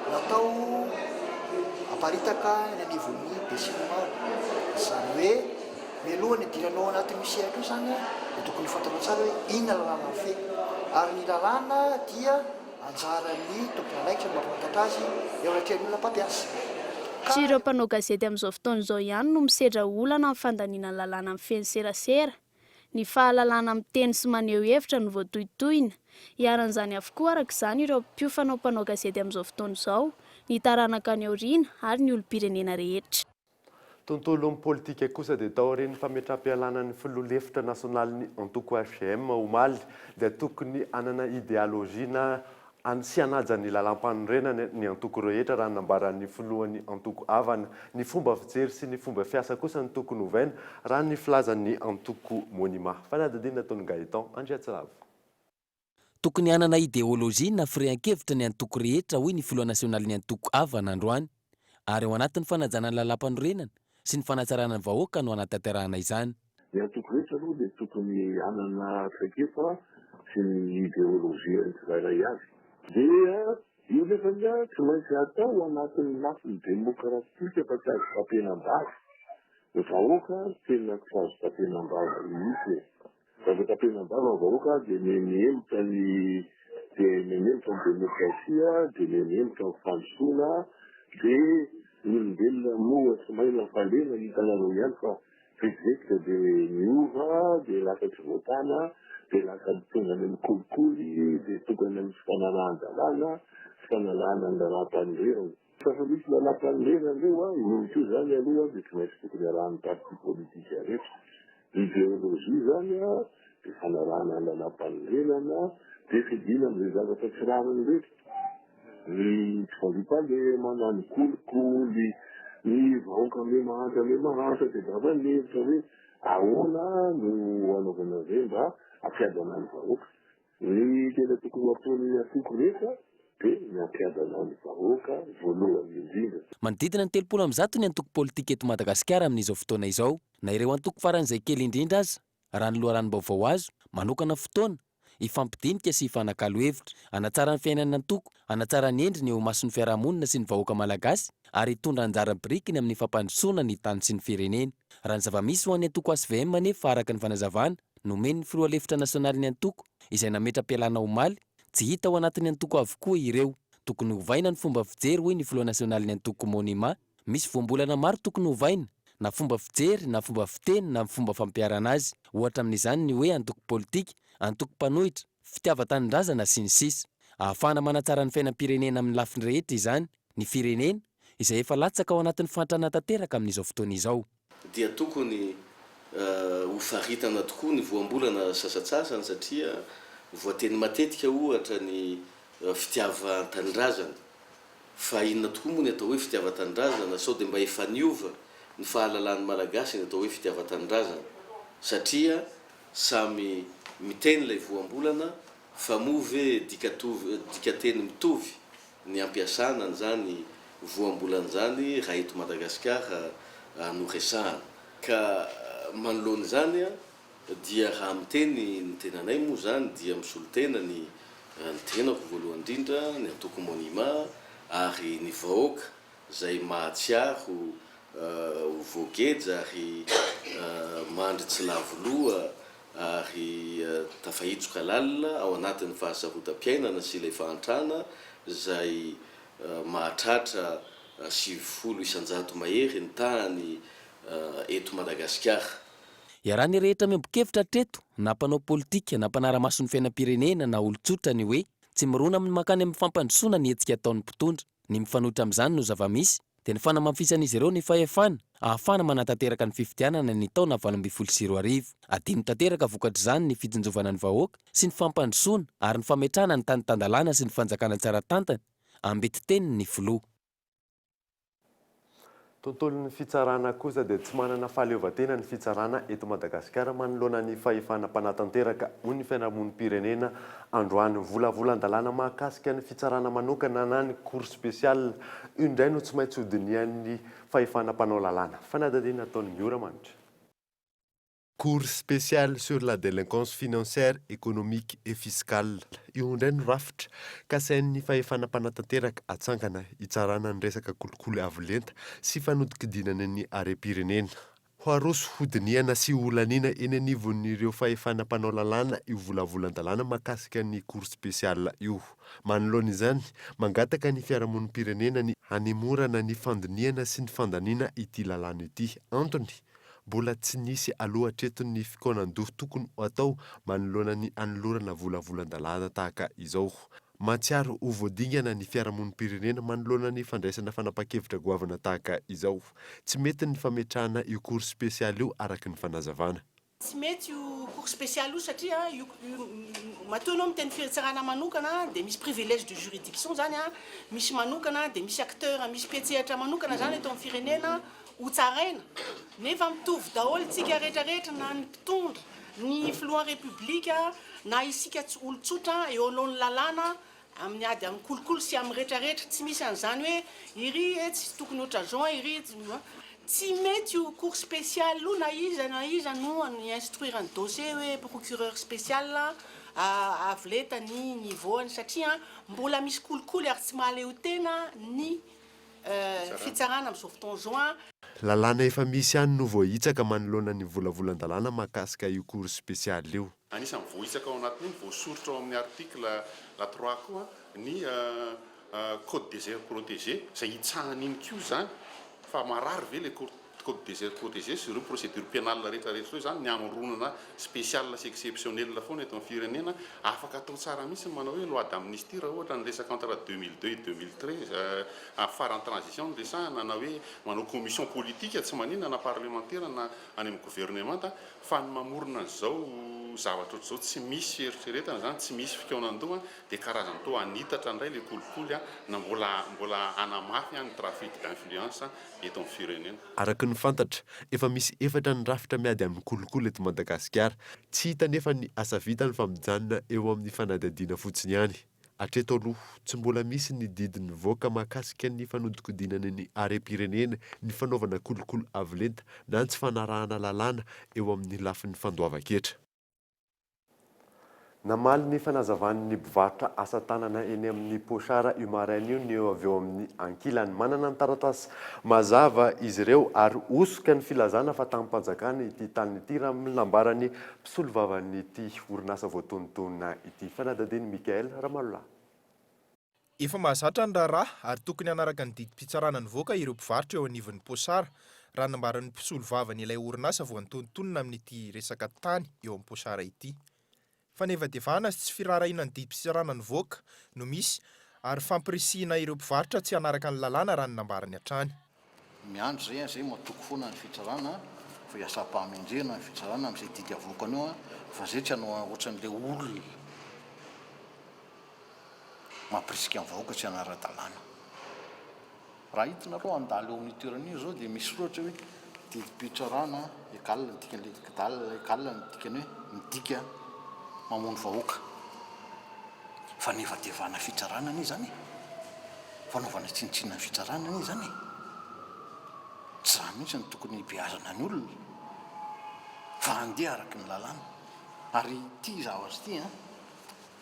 natao haparitaka eny anivon'ny besinimaro izany hoe Mialoha ny hidiranao ao anatin'io sehatra io izany dia tokony ho fantanao tsara hoe inona ny lalàna mifehy. Ary ny lalàna dia anjaran'ny tompon'andraikitra ny mampahafantatra azy eo anatrehan'ny olona mpampiasa. Ka. Tsy ireo mpanao gazety amin'izao fotoana izao ihany no misedra olana amin'ny fandaniana ny lalàna mifehy ny serasera. Ny fahalalahana miteny sy maneho hevitra no voatohitohina. Iharan'izany avokoa araka izany ireo mpiofana ho mpanao gazety amin'izao fotoana izao, ny taranaka any aoriana ary ny olom-pirenena rehetra. Tontolon'ny politika kosa dia taorian'ny fametraham-pialana ny filoha lefitra nasionalin'ny antoko hvm omaly dia tokony hanana idealojia na sy hanaja ny lalàmpanorenana ny antoko rehetra raha ny nambaran'ny filohan'ny antoko Avana. Ny fomba fijery sy ny fomba fiasa kosa no tokony hovaina raha ny filazan'ny antoko Monima. Fanadihadiana nataon'i Gaëtan Andriatsiravo. Tokony hanana ideolojia na firehan-kevitra ny antoko rehetra, hoy ny filoha nasionalin'ny antoko Avana androany, ary ao anatin'ny fanajana ny lalàmpanorenana sy ny fanatsarana ny vahoaka no hanatanterahana izany. Ny antoko rehetra aloha dia tokony hanana traikefa sy ny ideolojiany tsirairay avy. Dia io nefany tsy maintsy atao anatin'ny lafiny demokratika fa tsy azo tapenam-bava. Ny vahoaka tena tsy azo tapenam-bava mihitsy e. Raha vao tapenam-bava ny vahoaka dia miha-mihemotra ny dia miha-mihemotra ny demokrasia, dia miha-mihemotra ny fandrosoana, dia ny olombelona moa tsy mahay mampalena, hitanareo ihany fa vetivety dia miova, dia lasa tsy voatana, dia lasa tonga any amin'ny kolikoly, dia tonga any amin'ny tsy fanarahan-dalàna, tsy fanalana ny lalàm-panorenana. Fa efa misy lalàmpanorenana eo an, io koa izany aloha dia tsy maintsy tokony arahan'ny parti politique rehetra. Idéologie izany an, dia fanarahana ny lalàmpanorenana, dia fidiana amin'izay zavatra tsy rariny rehetra. Ny tsy fandriampahalemana, ny kolikoly, ny vahoaka miha mahantra miha mahantra dia angamba ny hevitra hoe ahoana no hanaovana an'izay mba hampiadana ny vahoaka. Ny tena tokony ho ataon'ny antoko rehetra dia ny hampiadana ny vahoaka voalohany indrindra. Manodidina ny 130 ny antoko politika eto Madagasikara amin'izao fotoana izao, na ireo antoko faran'izay kely indrindra aza, raha ny loharanom-baovao azo, manokana fotoana, hifampidinika sy hifanakalo hevitra, hanatsara ny fiainan'ny antoko, hanatsara ny endriny eo imason'ny fiarahamonina sy ny vahoaka malagasy ary hitondra anjara birikiny amin'ny fampandrosoana ny tany sy ny firenena. Raha ny zava-misy ho an'ny antoko hvm anefa araka ny fanazavana, Nomen'ny filoha lefitra nasionalin'ny antoko, izay nametra-pialana omaly, tsy hita ao anatin'ny antoko avokoa ireo. Tokony hovaina ny fomba fijery, hoy ny filoha nasionalin'ny antoko Monima. Misy voambolana maro tokony hovaina, na fomba fijery, na fomba fiteny, na ny fomba fampiharana azy. Ohatra amin'izany ny hoe antoko politika, antoko mpanohitra, fitiavan-tanindrazana, sy ny sisa. Ahafahana manatsara ny fiainam-pirenena amin'ny lafiny rehetra izany, ny firenena, izay efa latsaka ao anatin'ny fahantrana tanteraka amin'izao fotoana izao. dia tokony ho faritana tokoa ny voambolana sasantsasany satria voateny matetika ohatra ny fitiavan-tanindrazana. Fa inona tokoa moa ny atao hoe fitiavan-tanindrazana? Sao dia mba efa niova ny fahalalan'ny Malagasy ny atao hoe fitiavan-tanindrazana? Satria samy miteny ilay voambolana fa moa ve dikateny mitovy ny ampiasana an'izany voambolana izany raha eto Madagasikara no resahana. Ka manoloana izany dia raha miteny ny tenanay moa izany dia misolo tena ny ny tenako voalohany indrindra, ny antoko Monima ary ny vahoaka izay mahatsiaro ho voageja ary mandry tsy lavo loha ary tafahitsoka lalina ao anatin'ny fahasarotam-piainana sy ilay fahantrana izay mahatratra 90% mahery ny tahany eto Madagasikara. Iarahan'ny rehetra miombon-kevitra hatreto, na mpanao politika, na mpanara-maso ny fiainam-pirenena, na olon-tsotra ny hoe tsy mirona amin'ny mankany amin'ny fampandrosoana ny hetsika ataon'ny mpitondra. Ny mifanohitra amin'izany no zava-misy dia ny fanamafisan'izy ireo ny fahefana ahafahana manatanteraka ny fifidianana ny taona 2018. Adino tanteraka vokatr'izany ny fitsinjovana ny vahoaka sy ny fampandrosoana ary ny fametrahana ny tany tan-dalàna sy ny fanjakana tsara tantana, ambetitenin'ny filoha. Tontolon'ny fitsarana kosa dia tsy manana fahaleovantena ny fitsarana eto Madagasikara manoloana ny fahefana mpanatanteraka, hoy ny fiarahamonim-pirenena androany. Volavolan-dalàna mahakasika ny fitsarana manokana na ny Cour spéciale io indray no tsy maintsy hodinihan'ny fahefana mpanao lalàna. Fanadihadiana ataon'i Miora Manitra. Cour spéciale sur la délinquance financière, économique et fiscale. Io indray no rafitra kasain'ny fahefana mpanatanteraka atsangana hitsarana ny resaka kolikoly avo lenta sy fanodinkodinana ny harem-pirenena. Ho aroso hodinihana sy holaniana eny anivon'ireo fahefana mpanao lalàna io volavolan-dalàna mahakasika ny Cour spéciale io. Manoloana izany, mangataka ny fiarahamonim-pirenena ny hanemorana ny fandinihana sy ny fandaniana ity lalàna ity. Antony, Mbola tsy nisy aloha hatreto ny fikaonan-doha tokony ho atao manoloana ny hanolorana volavolan-dalàna tahaka izao. Mahatsiaro ho voadingana ny fiarahamonim-pirenena manoloana ny fandraisana fanapahan-kevitra goavana tahaka izao. Tsy mety ny fametrahana io cour spéciale io araka ny fanazavana. Tsy mety io cour spéciale io satria io matoa ianao miteny fitsarana manokana dia misy privilège de juridiction zany an, misy manokana dia misy acteur misy mpiantsehatra manokana zany eto amin'ny firenena ho tsaraina nefa mitovy daholo tsika rehetra rehetra na ny mpitondra, ny filohan'ny république na isika olon-tsotra eo alohan'ny lalàna Amin'ny ady amin'ny kolikoly sy amin'ny retraretra, tsy misy an'izany hoe iry etsy tokony ohatran'izao iry etsy Tsy mety io cour spéciale io na iza na iza no hi-instruire ny dossier hoe procureur spécial avo lenta ny niveau-ny satria mbola misy kolikoly ary tsy mahaleotena ny fitsarana amin'izao fotoana izao. Lalàna efa misy ihany no voahitsaka manoloana ny volavolan-dalàna mahakasika io cour spéciale io. Anisan'ny voahitsaka ao anatin'io, voasoritra ao amin'ny article la trois koa ny code des aires protégées izay hitsahan'iny koa izany fa marary ve ilay. code des aires protégées sy ireo procédure pénale rehetra rehetra ireo izany ny hamoronana spécial sy exceptionnel foana eto amin'ny firenena. Afaka atao tsara mihitsy ny manao hoe loi d'amnistie raha ohatra ny resaka entre 2002 et 2013 faran'ny transition no resahana na hoe manao commission politique tsy maninona na parlemantera na any amin'ny governemanta fa ny mamorona an'izao zavatra ohatr'izao tsy misy fieritreretana izany, tsy misy fikaonandoha dia karazany toa hanitatra indray ilay kolikoly na mbola mbola hanamafy ny trafic d'influence eto amin'ny firenena. Araka ny fantatra, efa misy efatra ny rafitra miady amin'ny kolikoly eto Madagasikara. Tsy hita anefa ny asa vitany fa mijanona eo amin'ny fanadihadiana fotsiny ihany. Hatreto aloha, tsy mbola misy ny didy nivoaka mahakasika ny fanodinkodinana ny harem-pirenena, ny fanaovana kolikoly avo lenta na ny tsy fanarahana lalàna eo amin'ny lafiny fandoavan-ketra. Namaly ny fanazavan'ny mpivarotra asa tanana eny amin'ny Pochard io maraina io ny avy eo amin'ny ankilany. Manana ny taratasy mazava izy ireo ary hosoka ny filazana fa tanim-panjakana ity tany ity raha ny nambaran'ny mpisolovavan'ity orinasa voatonontonona ity. Fanadihadian'i Michaël Ramalolahy. Efa mahazatra ny raharaha ary tokony hanaraka ny didim-pitsarana nivoaka ireo mpivarotra eo anivon'ny Pochard, raha nambaran'ny mpisolovavan'ilay ilay orinasa voantonontonona amin'ity resaka tany eo amin'ny Pochard ity. Fanevadevana sy tsy firaharahiana ny didim-pitsarana nivoaka no misy ary fampirisihina ireo mpivarotra tsy hanaraka ny lalàna raha ny nambarany hatrany. Miandry zay an, zay matoky foana ny fitsarana fa hiasam-pahamendrehana ny fitsarana amin'izay didy avoakany eo an, fa zay tsy hanao ohatran'ilay olona. Mampirisika ny vahoaka tsy hanara-dalàna. Raha hitanareo handalo eo amin'io toerana io izao dia misy soratra hoe didim-pitsarana egal ny dikan'ilay egal egal ny dikany hoe midika mamono vahoaka. Fanevadevana fitsarana anie izany e! Fanaovana tsinontsinona ny fitsarana anie izany e! Tsy izany mihitsy no tokony hibeazana ny olona fa handeha araka ny lalàna. Ary ity zavatra ity an!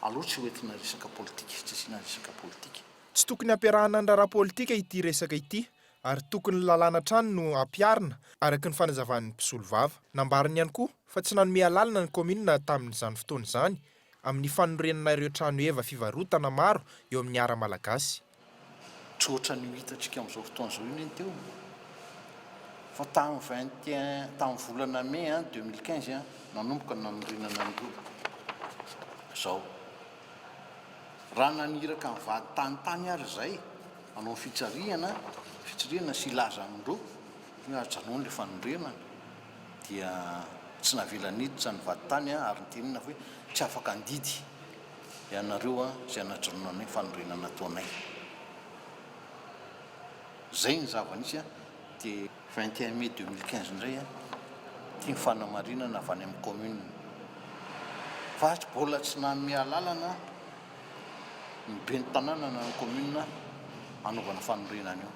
Aleo tsy ho entina resaka politika, tsy asiana resaka politika. Tsy tokony hampiarahana ny raharaha politika ity resaka ity ary tokony ny lalàna hatrany no hampiharina, araka ny fanazavan'ny mpisolovava. Nambarany ihany koa fa tsy nanome alalana ny kaominina tamin'izany fotoana izany amin'ny fanorenana ireo trano heva fivarotana maro eo amin'ny Ara Malagasy. Tsy ohatran'io hitantsika amin'izao fotoana izao io anie ny teo fa tamin'ny 21 tamin'ny volana mai 2015 nanomboka ny nanorenana ny Rova izao. Raha naniraka ny vady tany tany ary izay hanao ny fitsarihana fitsirihana sy hilaza amindreo hoe ajanony ilay fanorenana dia tsy navela niditra ny vady tany ary nitenenina fa hoe tsy afaka handidy Ianareo izay anajanonanay ny fanorenana ataonay. Izay ny zava-nisy dia 21 mai 2015 indray ity ny fanamarinana avy any amin'ny commune. Fa mbola tsy nanome alalana ny ben'ny tanàna na ny commune hanaovana fanorenana io.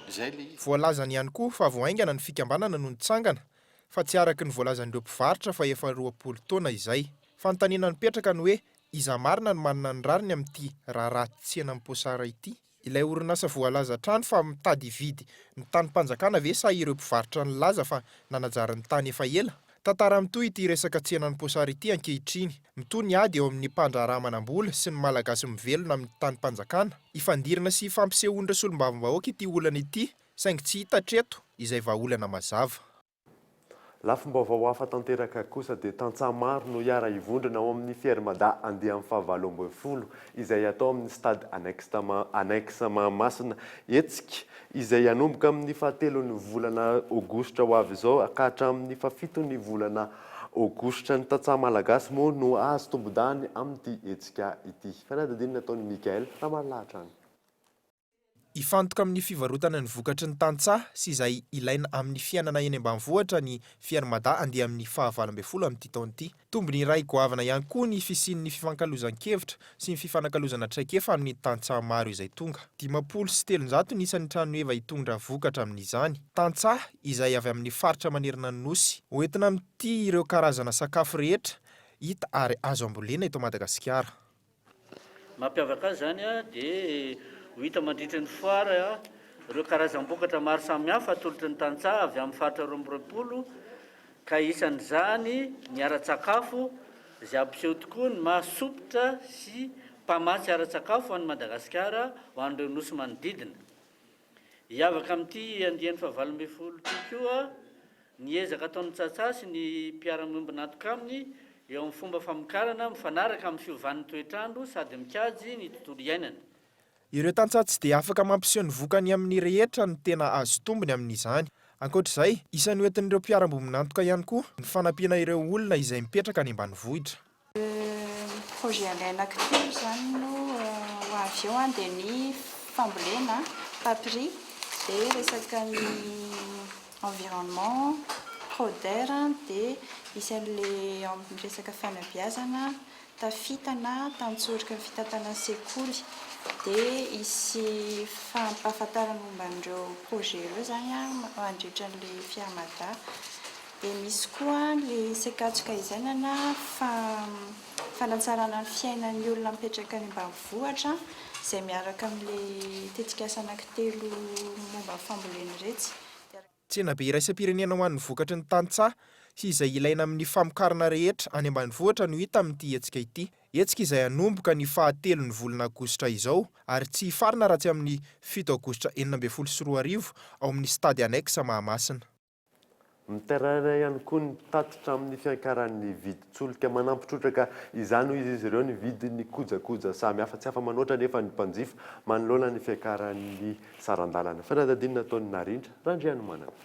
Izay ilay izy. Voalazany ihany koa fa vao haingana ny fikambanana no nitsangana fa tsy araka ny voalazan'ireo mpivarotra fa efa 20 taona izay. Fanontaniana mipetraka ny hoe iza marina no manana ny rariny amin'ity raharaha tsenan'i Posara ity? Ilay orinasa voalaza hatrany fa mitady hividy ny tanim-panjakana ve sa ireo mpivarotra nilaza fa nanajary ny tany efa ela? Tantara mitohy ity resaka tsenan'i Posara ity ankehitriny. Mitohy ny ady eo amin'ny mpandraharaha manam-bola sy ny Malagasy mivelona amin'ny tanim-panjakana. Ifandirana sy ifampisehoan'ireo solombavambahoaka ity olana ity saingy tsy hita hatreto izay vahaolana mazava. Lafim-baovao hafa tanteraka kosa dia tantsaha maro no hiara-hivondrona ao amin'ny Fier Mada andiany fahavalo 18 izay hatao amin'ny Stade Annexe Mahamasina. Hetsika izay hanomboka amin'ny fahatelon'ny volana aogositra ho avy izao ka hatramin'ny fahafiton'ny volana aogositra. Ny tantsaha malagasy moa no hahazo tombondahiny amin'ity hetsika ity. Fanadihadiana nataon'i Michaël Ramarolahy hatrany. Hifantoka amin'ny fivarotana ny vokatry ny tantsaha sy izay ilaina amin'ny fiainana eny ambanivohitra ny Fier Mada andiany amin'ny faha 18 amin'ity taona ity. Tombony iray goavana ihany koa ny fisian'ny fifankalozan-kevitra sy ny fifanakalozana traikefa amin'ny tantsaha maro izay tonga. 350 ny isan'ny tranoheva hitondra vokatra amin'izany. Tantsaha izay avy amin'ny faritra manerana ny Nosy. Hoentina amin'ity ireo karazana sakafo rehetra hita ary azo ambolena eto Madagasikara. Mampiavaka azy izany dia ho hita mandritra ny foire ireo karazam-bokatra maro samihafa atolotry ny tantsaha avy amin'ny faritra 22 ka isan'izany ny ara-tsakafo izay hampiseho tokoa ny maha sompitra sy mpamatsy ara-tsakafo an'i Madagasikara ho an'ireo nosy manodidina. Hiavaka amin'ity andiany faha-18 ity koa ny ezaka ataon'ny Tsatsa sy ny mpiara-miombon'antoka aminy eo amin'ny fomba famokarana mifanaraka amin'ny fiovan'ny toetr'andro sady mikajy ny tontolo iainana. Ireo tantsaha tsy dia afaka mampiseho ny vokany amin'ny rehetra no tena azo tombony amin'izany. Ankoatra izay, isan'ny hoentin'ireo mpiara-miombon'antoka ihany koa ny fanampiana ireo olona izay mipetraka any ambanivohitra. Projet anay anankitelo izany no ho avy eo dia ny fambolena, papiry, dia resaka ny environnement, Proder, dia hisy an'ilay amin'ny resaka fanabeazana, tafita na tantsoroka ny fitantanan'ny sekoly dia hisy fampahafantarana momba an'ireo projet ireo izany mandritra an'ilay Fiarmada. Dia misy koa ny sekatsoka izainana fanatsarana ny fiainan'ny olona mipetraka any ambanivohitra izay miaraka amin'ilay tetikasa anankitelo momba ny fambolena iretsy. Tsenabe iraisam-pirenena ho an'ny vokatry ny tantsaha sy izay ilaina amin'ny famokarana rehetra any ambanivohitra no hita amin'ity hetsika ity. Hetsika izay hanomboka ny fahatelon'ny volana aogositra izao ary tsy hifarana raha tsy amin'ny fito aogositra 2016 ao amin'ny Stade Annexe Mahamasina. Mitaraina ihany koa ny mpitatitra amin'ny fiankaran'ny vidin-tsolika. Manampy trotraka izany hoy izy ireo ny vidin'ny kojakoja samihafa. Tsy afa-manoatra anefa ny mpanjifa manoloana ny fiakaran'ny saran-dalana. Fanadihadiana nataon'i Narindra Randrianomanana.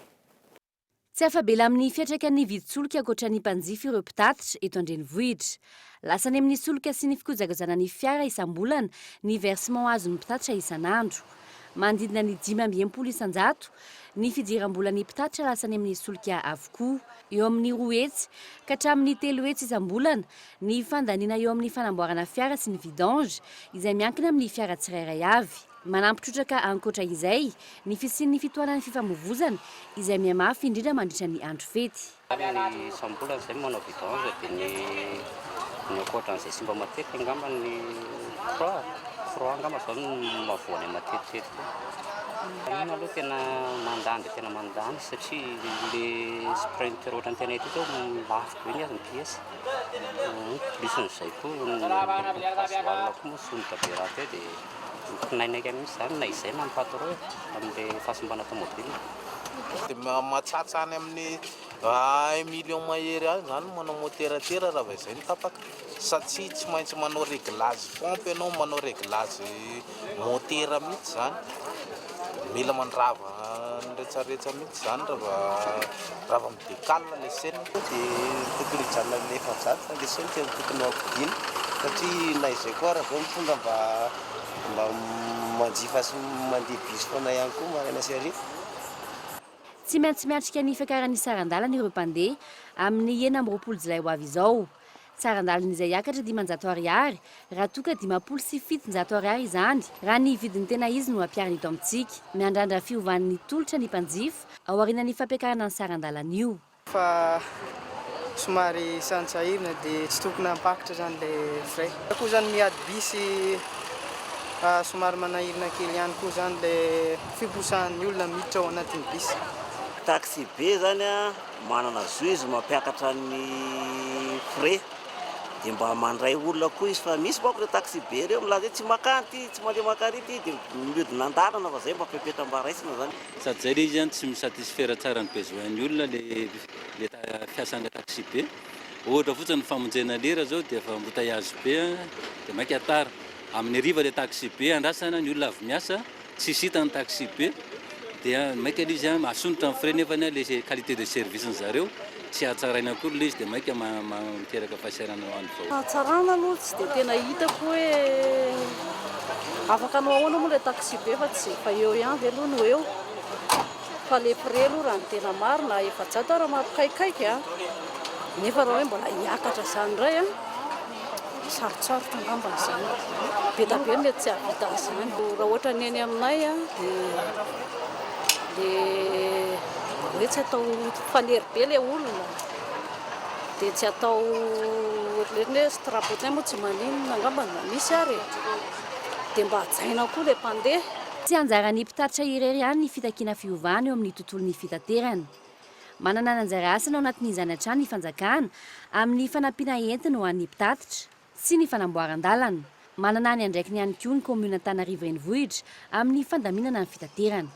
Tsy afa-bela amin'ny fiantraikan'ny vidin-tsolika ankoatra ny mpanjifa ireo mpitatitra eto an-drenivohitra. Lasa any amin'ny solika sy ny fikojakojana ny fiara isam-bolana ny versement azon'ny mpitatitra isan'andro. Manodidina ny 65% ny fidiram-bolan'ny mpitatitra lasa any amin'ny solika avokoa. Eo amin'ny 200 ka hatramin'ny 300 isam-bolana ny fandaniana eo amin'ny fanamboarana fiara sy ny vidange izay miankina amin'ny fiara tsirairay avy. Manampy trotraka ankoatra izay ny fisian'ny fitohanan'ny fifamoivozana izay mihamafy indrindra mandritra ny andro fety. Ny isam-bolana izay manao vidange dia ny ny ankoatran'izay simba matetika angamba ny croix, croix angamba izao no mahavoanay matetitetika. Io aloha tena mandany dia tena mandany satria le sprinter ohatran'ny tena ity izao lafo be ny azy ny pièce. Plus an'izay koa ny gasoil koa moa solika be rahateo dia Mikinainaika mihitsy izany na izay na ny patron e, amin'ilay fahasimbana tomobile. Dia mahatsatsa any amin'ny un million mahery any izany ny manao motera tera raha vao izay no tapaka satria tsy maintsy manao réglage pompe ianao, manao réglage motera mihitsy izany, mila mandrava ny retsaretsa mihitsy izany raha vao raha vao mi-decale ilay chaine. Dia tokony hijanona amin'ny 400 fa ilay solika no tokony ho ampidiana satria na izay koa ara zao mitondra mba mba manjifa sy mandeha bus foana ihany koa maraina sy hariva. Tsy maintsy miatrika ny fiakaran'ny saran-dalana ireo mpandeha amin'ny 26 jolay ho avy izao. Saran-dalana izay hiakatra 500 ariary raha toa ka 750 ariary izany raha ny vidiny tena izy no ampiharina eto amintsika. Miandrandra fiovan'ny tolotra ny mpanjifa aorianan'ny fampiakarana ny saran-dalana io. Fa somary sarotsahirina dia tsy tokony hampakatra zany le frais. Koa zany miady bus somary manahirana kely ihany koa zany le fiposahan'ny olona miditra ao anatin'ny bus. Taxi be zany a, manana zo izy mampiakatra ny frais dia mba mandray olona koa izy fa misy manko ireo taxi be ireo milaza hoe tsy makany ity, tsy mandeha makary ity dia mihodina an-dalana fa zay mba fepetra mba raisina zany. Sady zay le izy an tsy mi-satisfaire tsara ny besoin ny olona le le fiasan'ilay taxi be. Ohatra fotsiny ny famonjena lera zao dia efa embouteillage be an, dia maika tara. Amin'ny hariva le taxi be andrasana ny olona avy miasa, tsisy hita ny taxi be dia maika le izy an, asondrotra ny frais nefany an le qualité de service ny zareo tsy hatsaraina akory le izy dia maika miteraka fahasahiranana ho an'ny vahoaka. Fahatsarana aloha tsy dia tena hitako hoe afaka hanao ahoana moa ilay taxi be fa tsy izay efa eo ihany ve aloha no eo fa le prix aloha raha ny tena marina 400 ara mampikaikaika a, nefa raha hoe mbola hiakatra izany indray a, sarotsarotra angamba izany, be dia be ny mety tsy hahavita an'izany. Raha ohatra ny eny aminay a dia le hoe tsy atao fanery be le olona dia tsy atao ohatran'ny hoe strapontin moa tsy maninona angamba na misy ary e, dia mba hajaina koa le mpandeha. Tsy anjaran'ny mpitatitra irery ihany ny fitakiana fiovana eo amin'ny tontolon'ny fitaterana. Manana ny anjara asany ao anatin'izany hatrany ny fanjakana amin'ny fanampiana entiny ho an'ny mpitatitra sy ny fanamboaran-dalana. Manana ny andraikiny ihany koa ny kaominina Antananarivo Renivohitra amin'ny fandaminana ny fitaterana.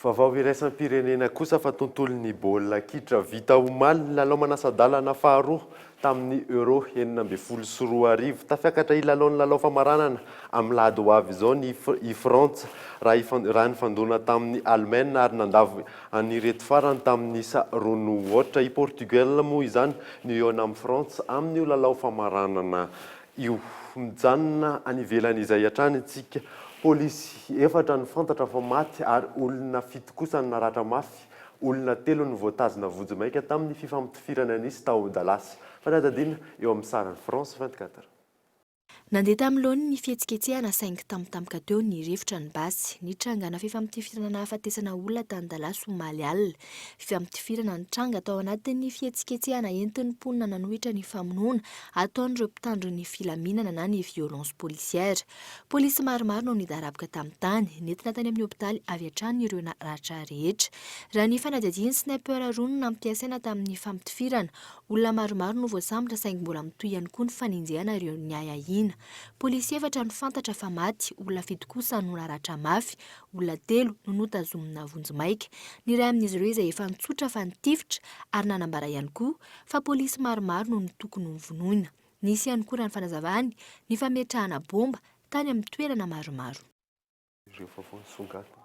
Vaovao iraisam-pirenena kosa fa tontolon'ny baolina kitra vita omaly ny lalao manasa-dalana faharoa tamin'ny Euro 2016. Tafiakatra hilalao ny lalao famaranana amin'ny lahady ho avy izao ny i Frantsa raha raha nifandona tamin'i Alemaina ary nandavo an'ireto farany tamin'ny isa roa no aotra. I Portugal moa izany no hihaona amin'i Frantsa amin'io lalao famaranana io. Mijanona any ivelany izay hatrany isika. Polisy efatra no fantatra fa maty ary olona fito kosa no naratra mafy. Olona telo no voatazona vonjimaika tamin'ny fifampitifirana nisy tao Dallas. Fanadihadiana eo amin'ny sarin'i France 24. Nandeha tamin'ny laoniny ny fihetsiketsehana saingy tampotampoka teo nirefotra ny basy. Nitrangana fifampitifirana nahafatesana olona tany Dallas omaly alina. Fifampitifirana nitranga tao anatin'ny fihetsiketsehana entin'ny mponina nanohitra ny famonoana ataon'ireo mpitandro ny filaminana na ny violence policière. Polisy maromaro no nidaraboka tamin'ny tany. Nentina tany amin'ny hopitaly avy hatrany ireo naratra rehetra. Raha ny fanadihadiana, sniper roa no nampiasaina tamin'ny fampitifirana. Olona maromaro no voasambotra saingy mbola mitohy ihany koa ny fanenjehana ireo niahiahiana. Polisy efatra no fantatra fa maty, olona fito kosa no naratra mafy, olona telo no notazomina vonjimaika. Ny iray amin'izy ireo izay efa nitsotra fa nitifitra ary nanambara ihany koa fa polisy maromaro no tokony hovonoina. Nisy ihany koa raha ny fanazavany ny fametrahana bomba tany amin'ny toerana maromaro. Ireo vaovao nisongadina.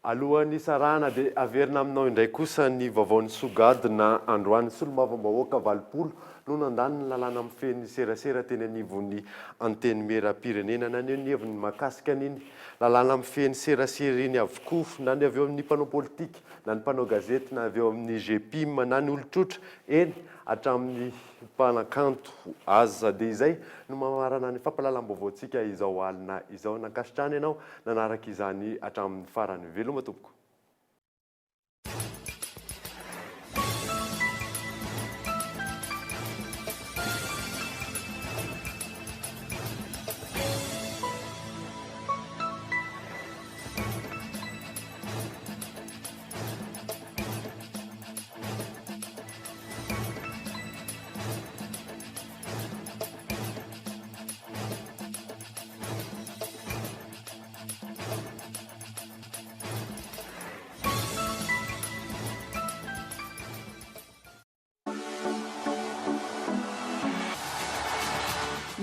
Alohan'ny hisarahana dia averina aminao indray kosa ny vaovao nisongadina androany. Solombavambahoaka 80 no nandany ny lalàna mifehy ny serasera teny anivon'ny Antenimierampirenena. Naneho ny heviny mahakasika an'iny lalàna mifehy ny serasera iny avokoa na ny avy eo amin'ny mpanao politika na ny mpanao gazety na avy eo amin'ny GPIM na ny olon-tsotra, eny hatramin'ny mpanakanto aza. Dia izay no mamarana ny fampahalalam-baovaontsika izao alina izao. Nankasitrahana ianao nanaraka izany hatramin'ny farany. Veloma tompoko.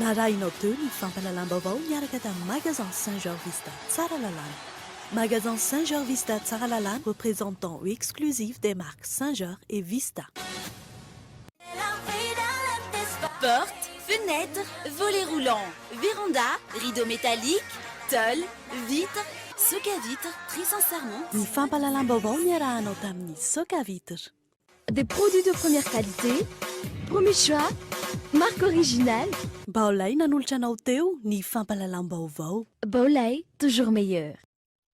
Narahinao teo ny fampahalalam-baovao niaraka tamin'ny Magasin Saint Georges Vista Tsaralalàna. Magasin Saint Georges Vista Tsaralalàna, représentant exclusif des marques Saint Georges et Vista. Porte, fenêtre, volet roulant, véranda, rideau métallique, tôle, vitre, soca vitre, très sincèrement. Ny fampahalalam-baovao niarahanao tamin'ny Soca Vitre. Des produits de première qualité, premier choix, marque originale. Baolai nanolotra anao teo ny fampahalalam-baovao. Baolai, toujours meilleur.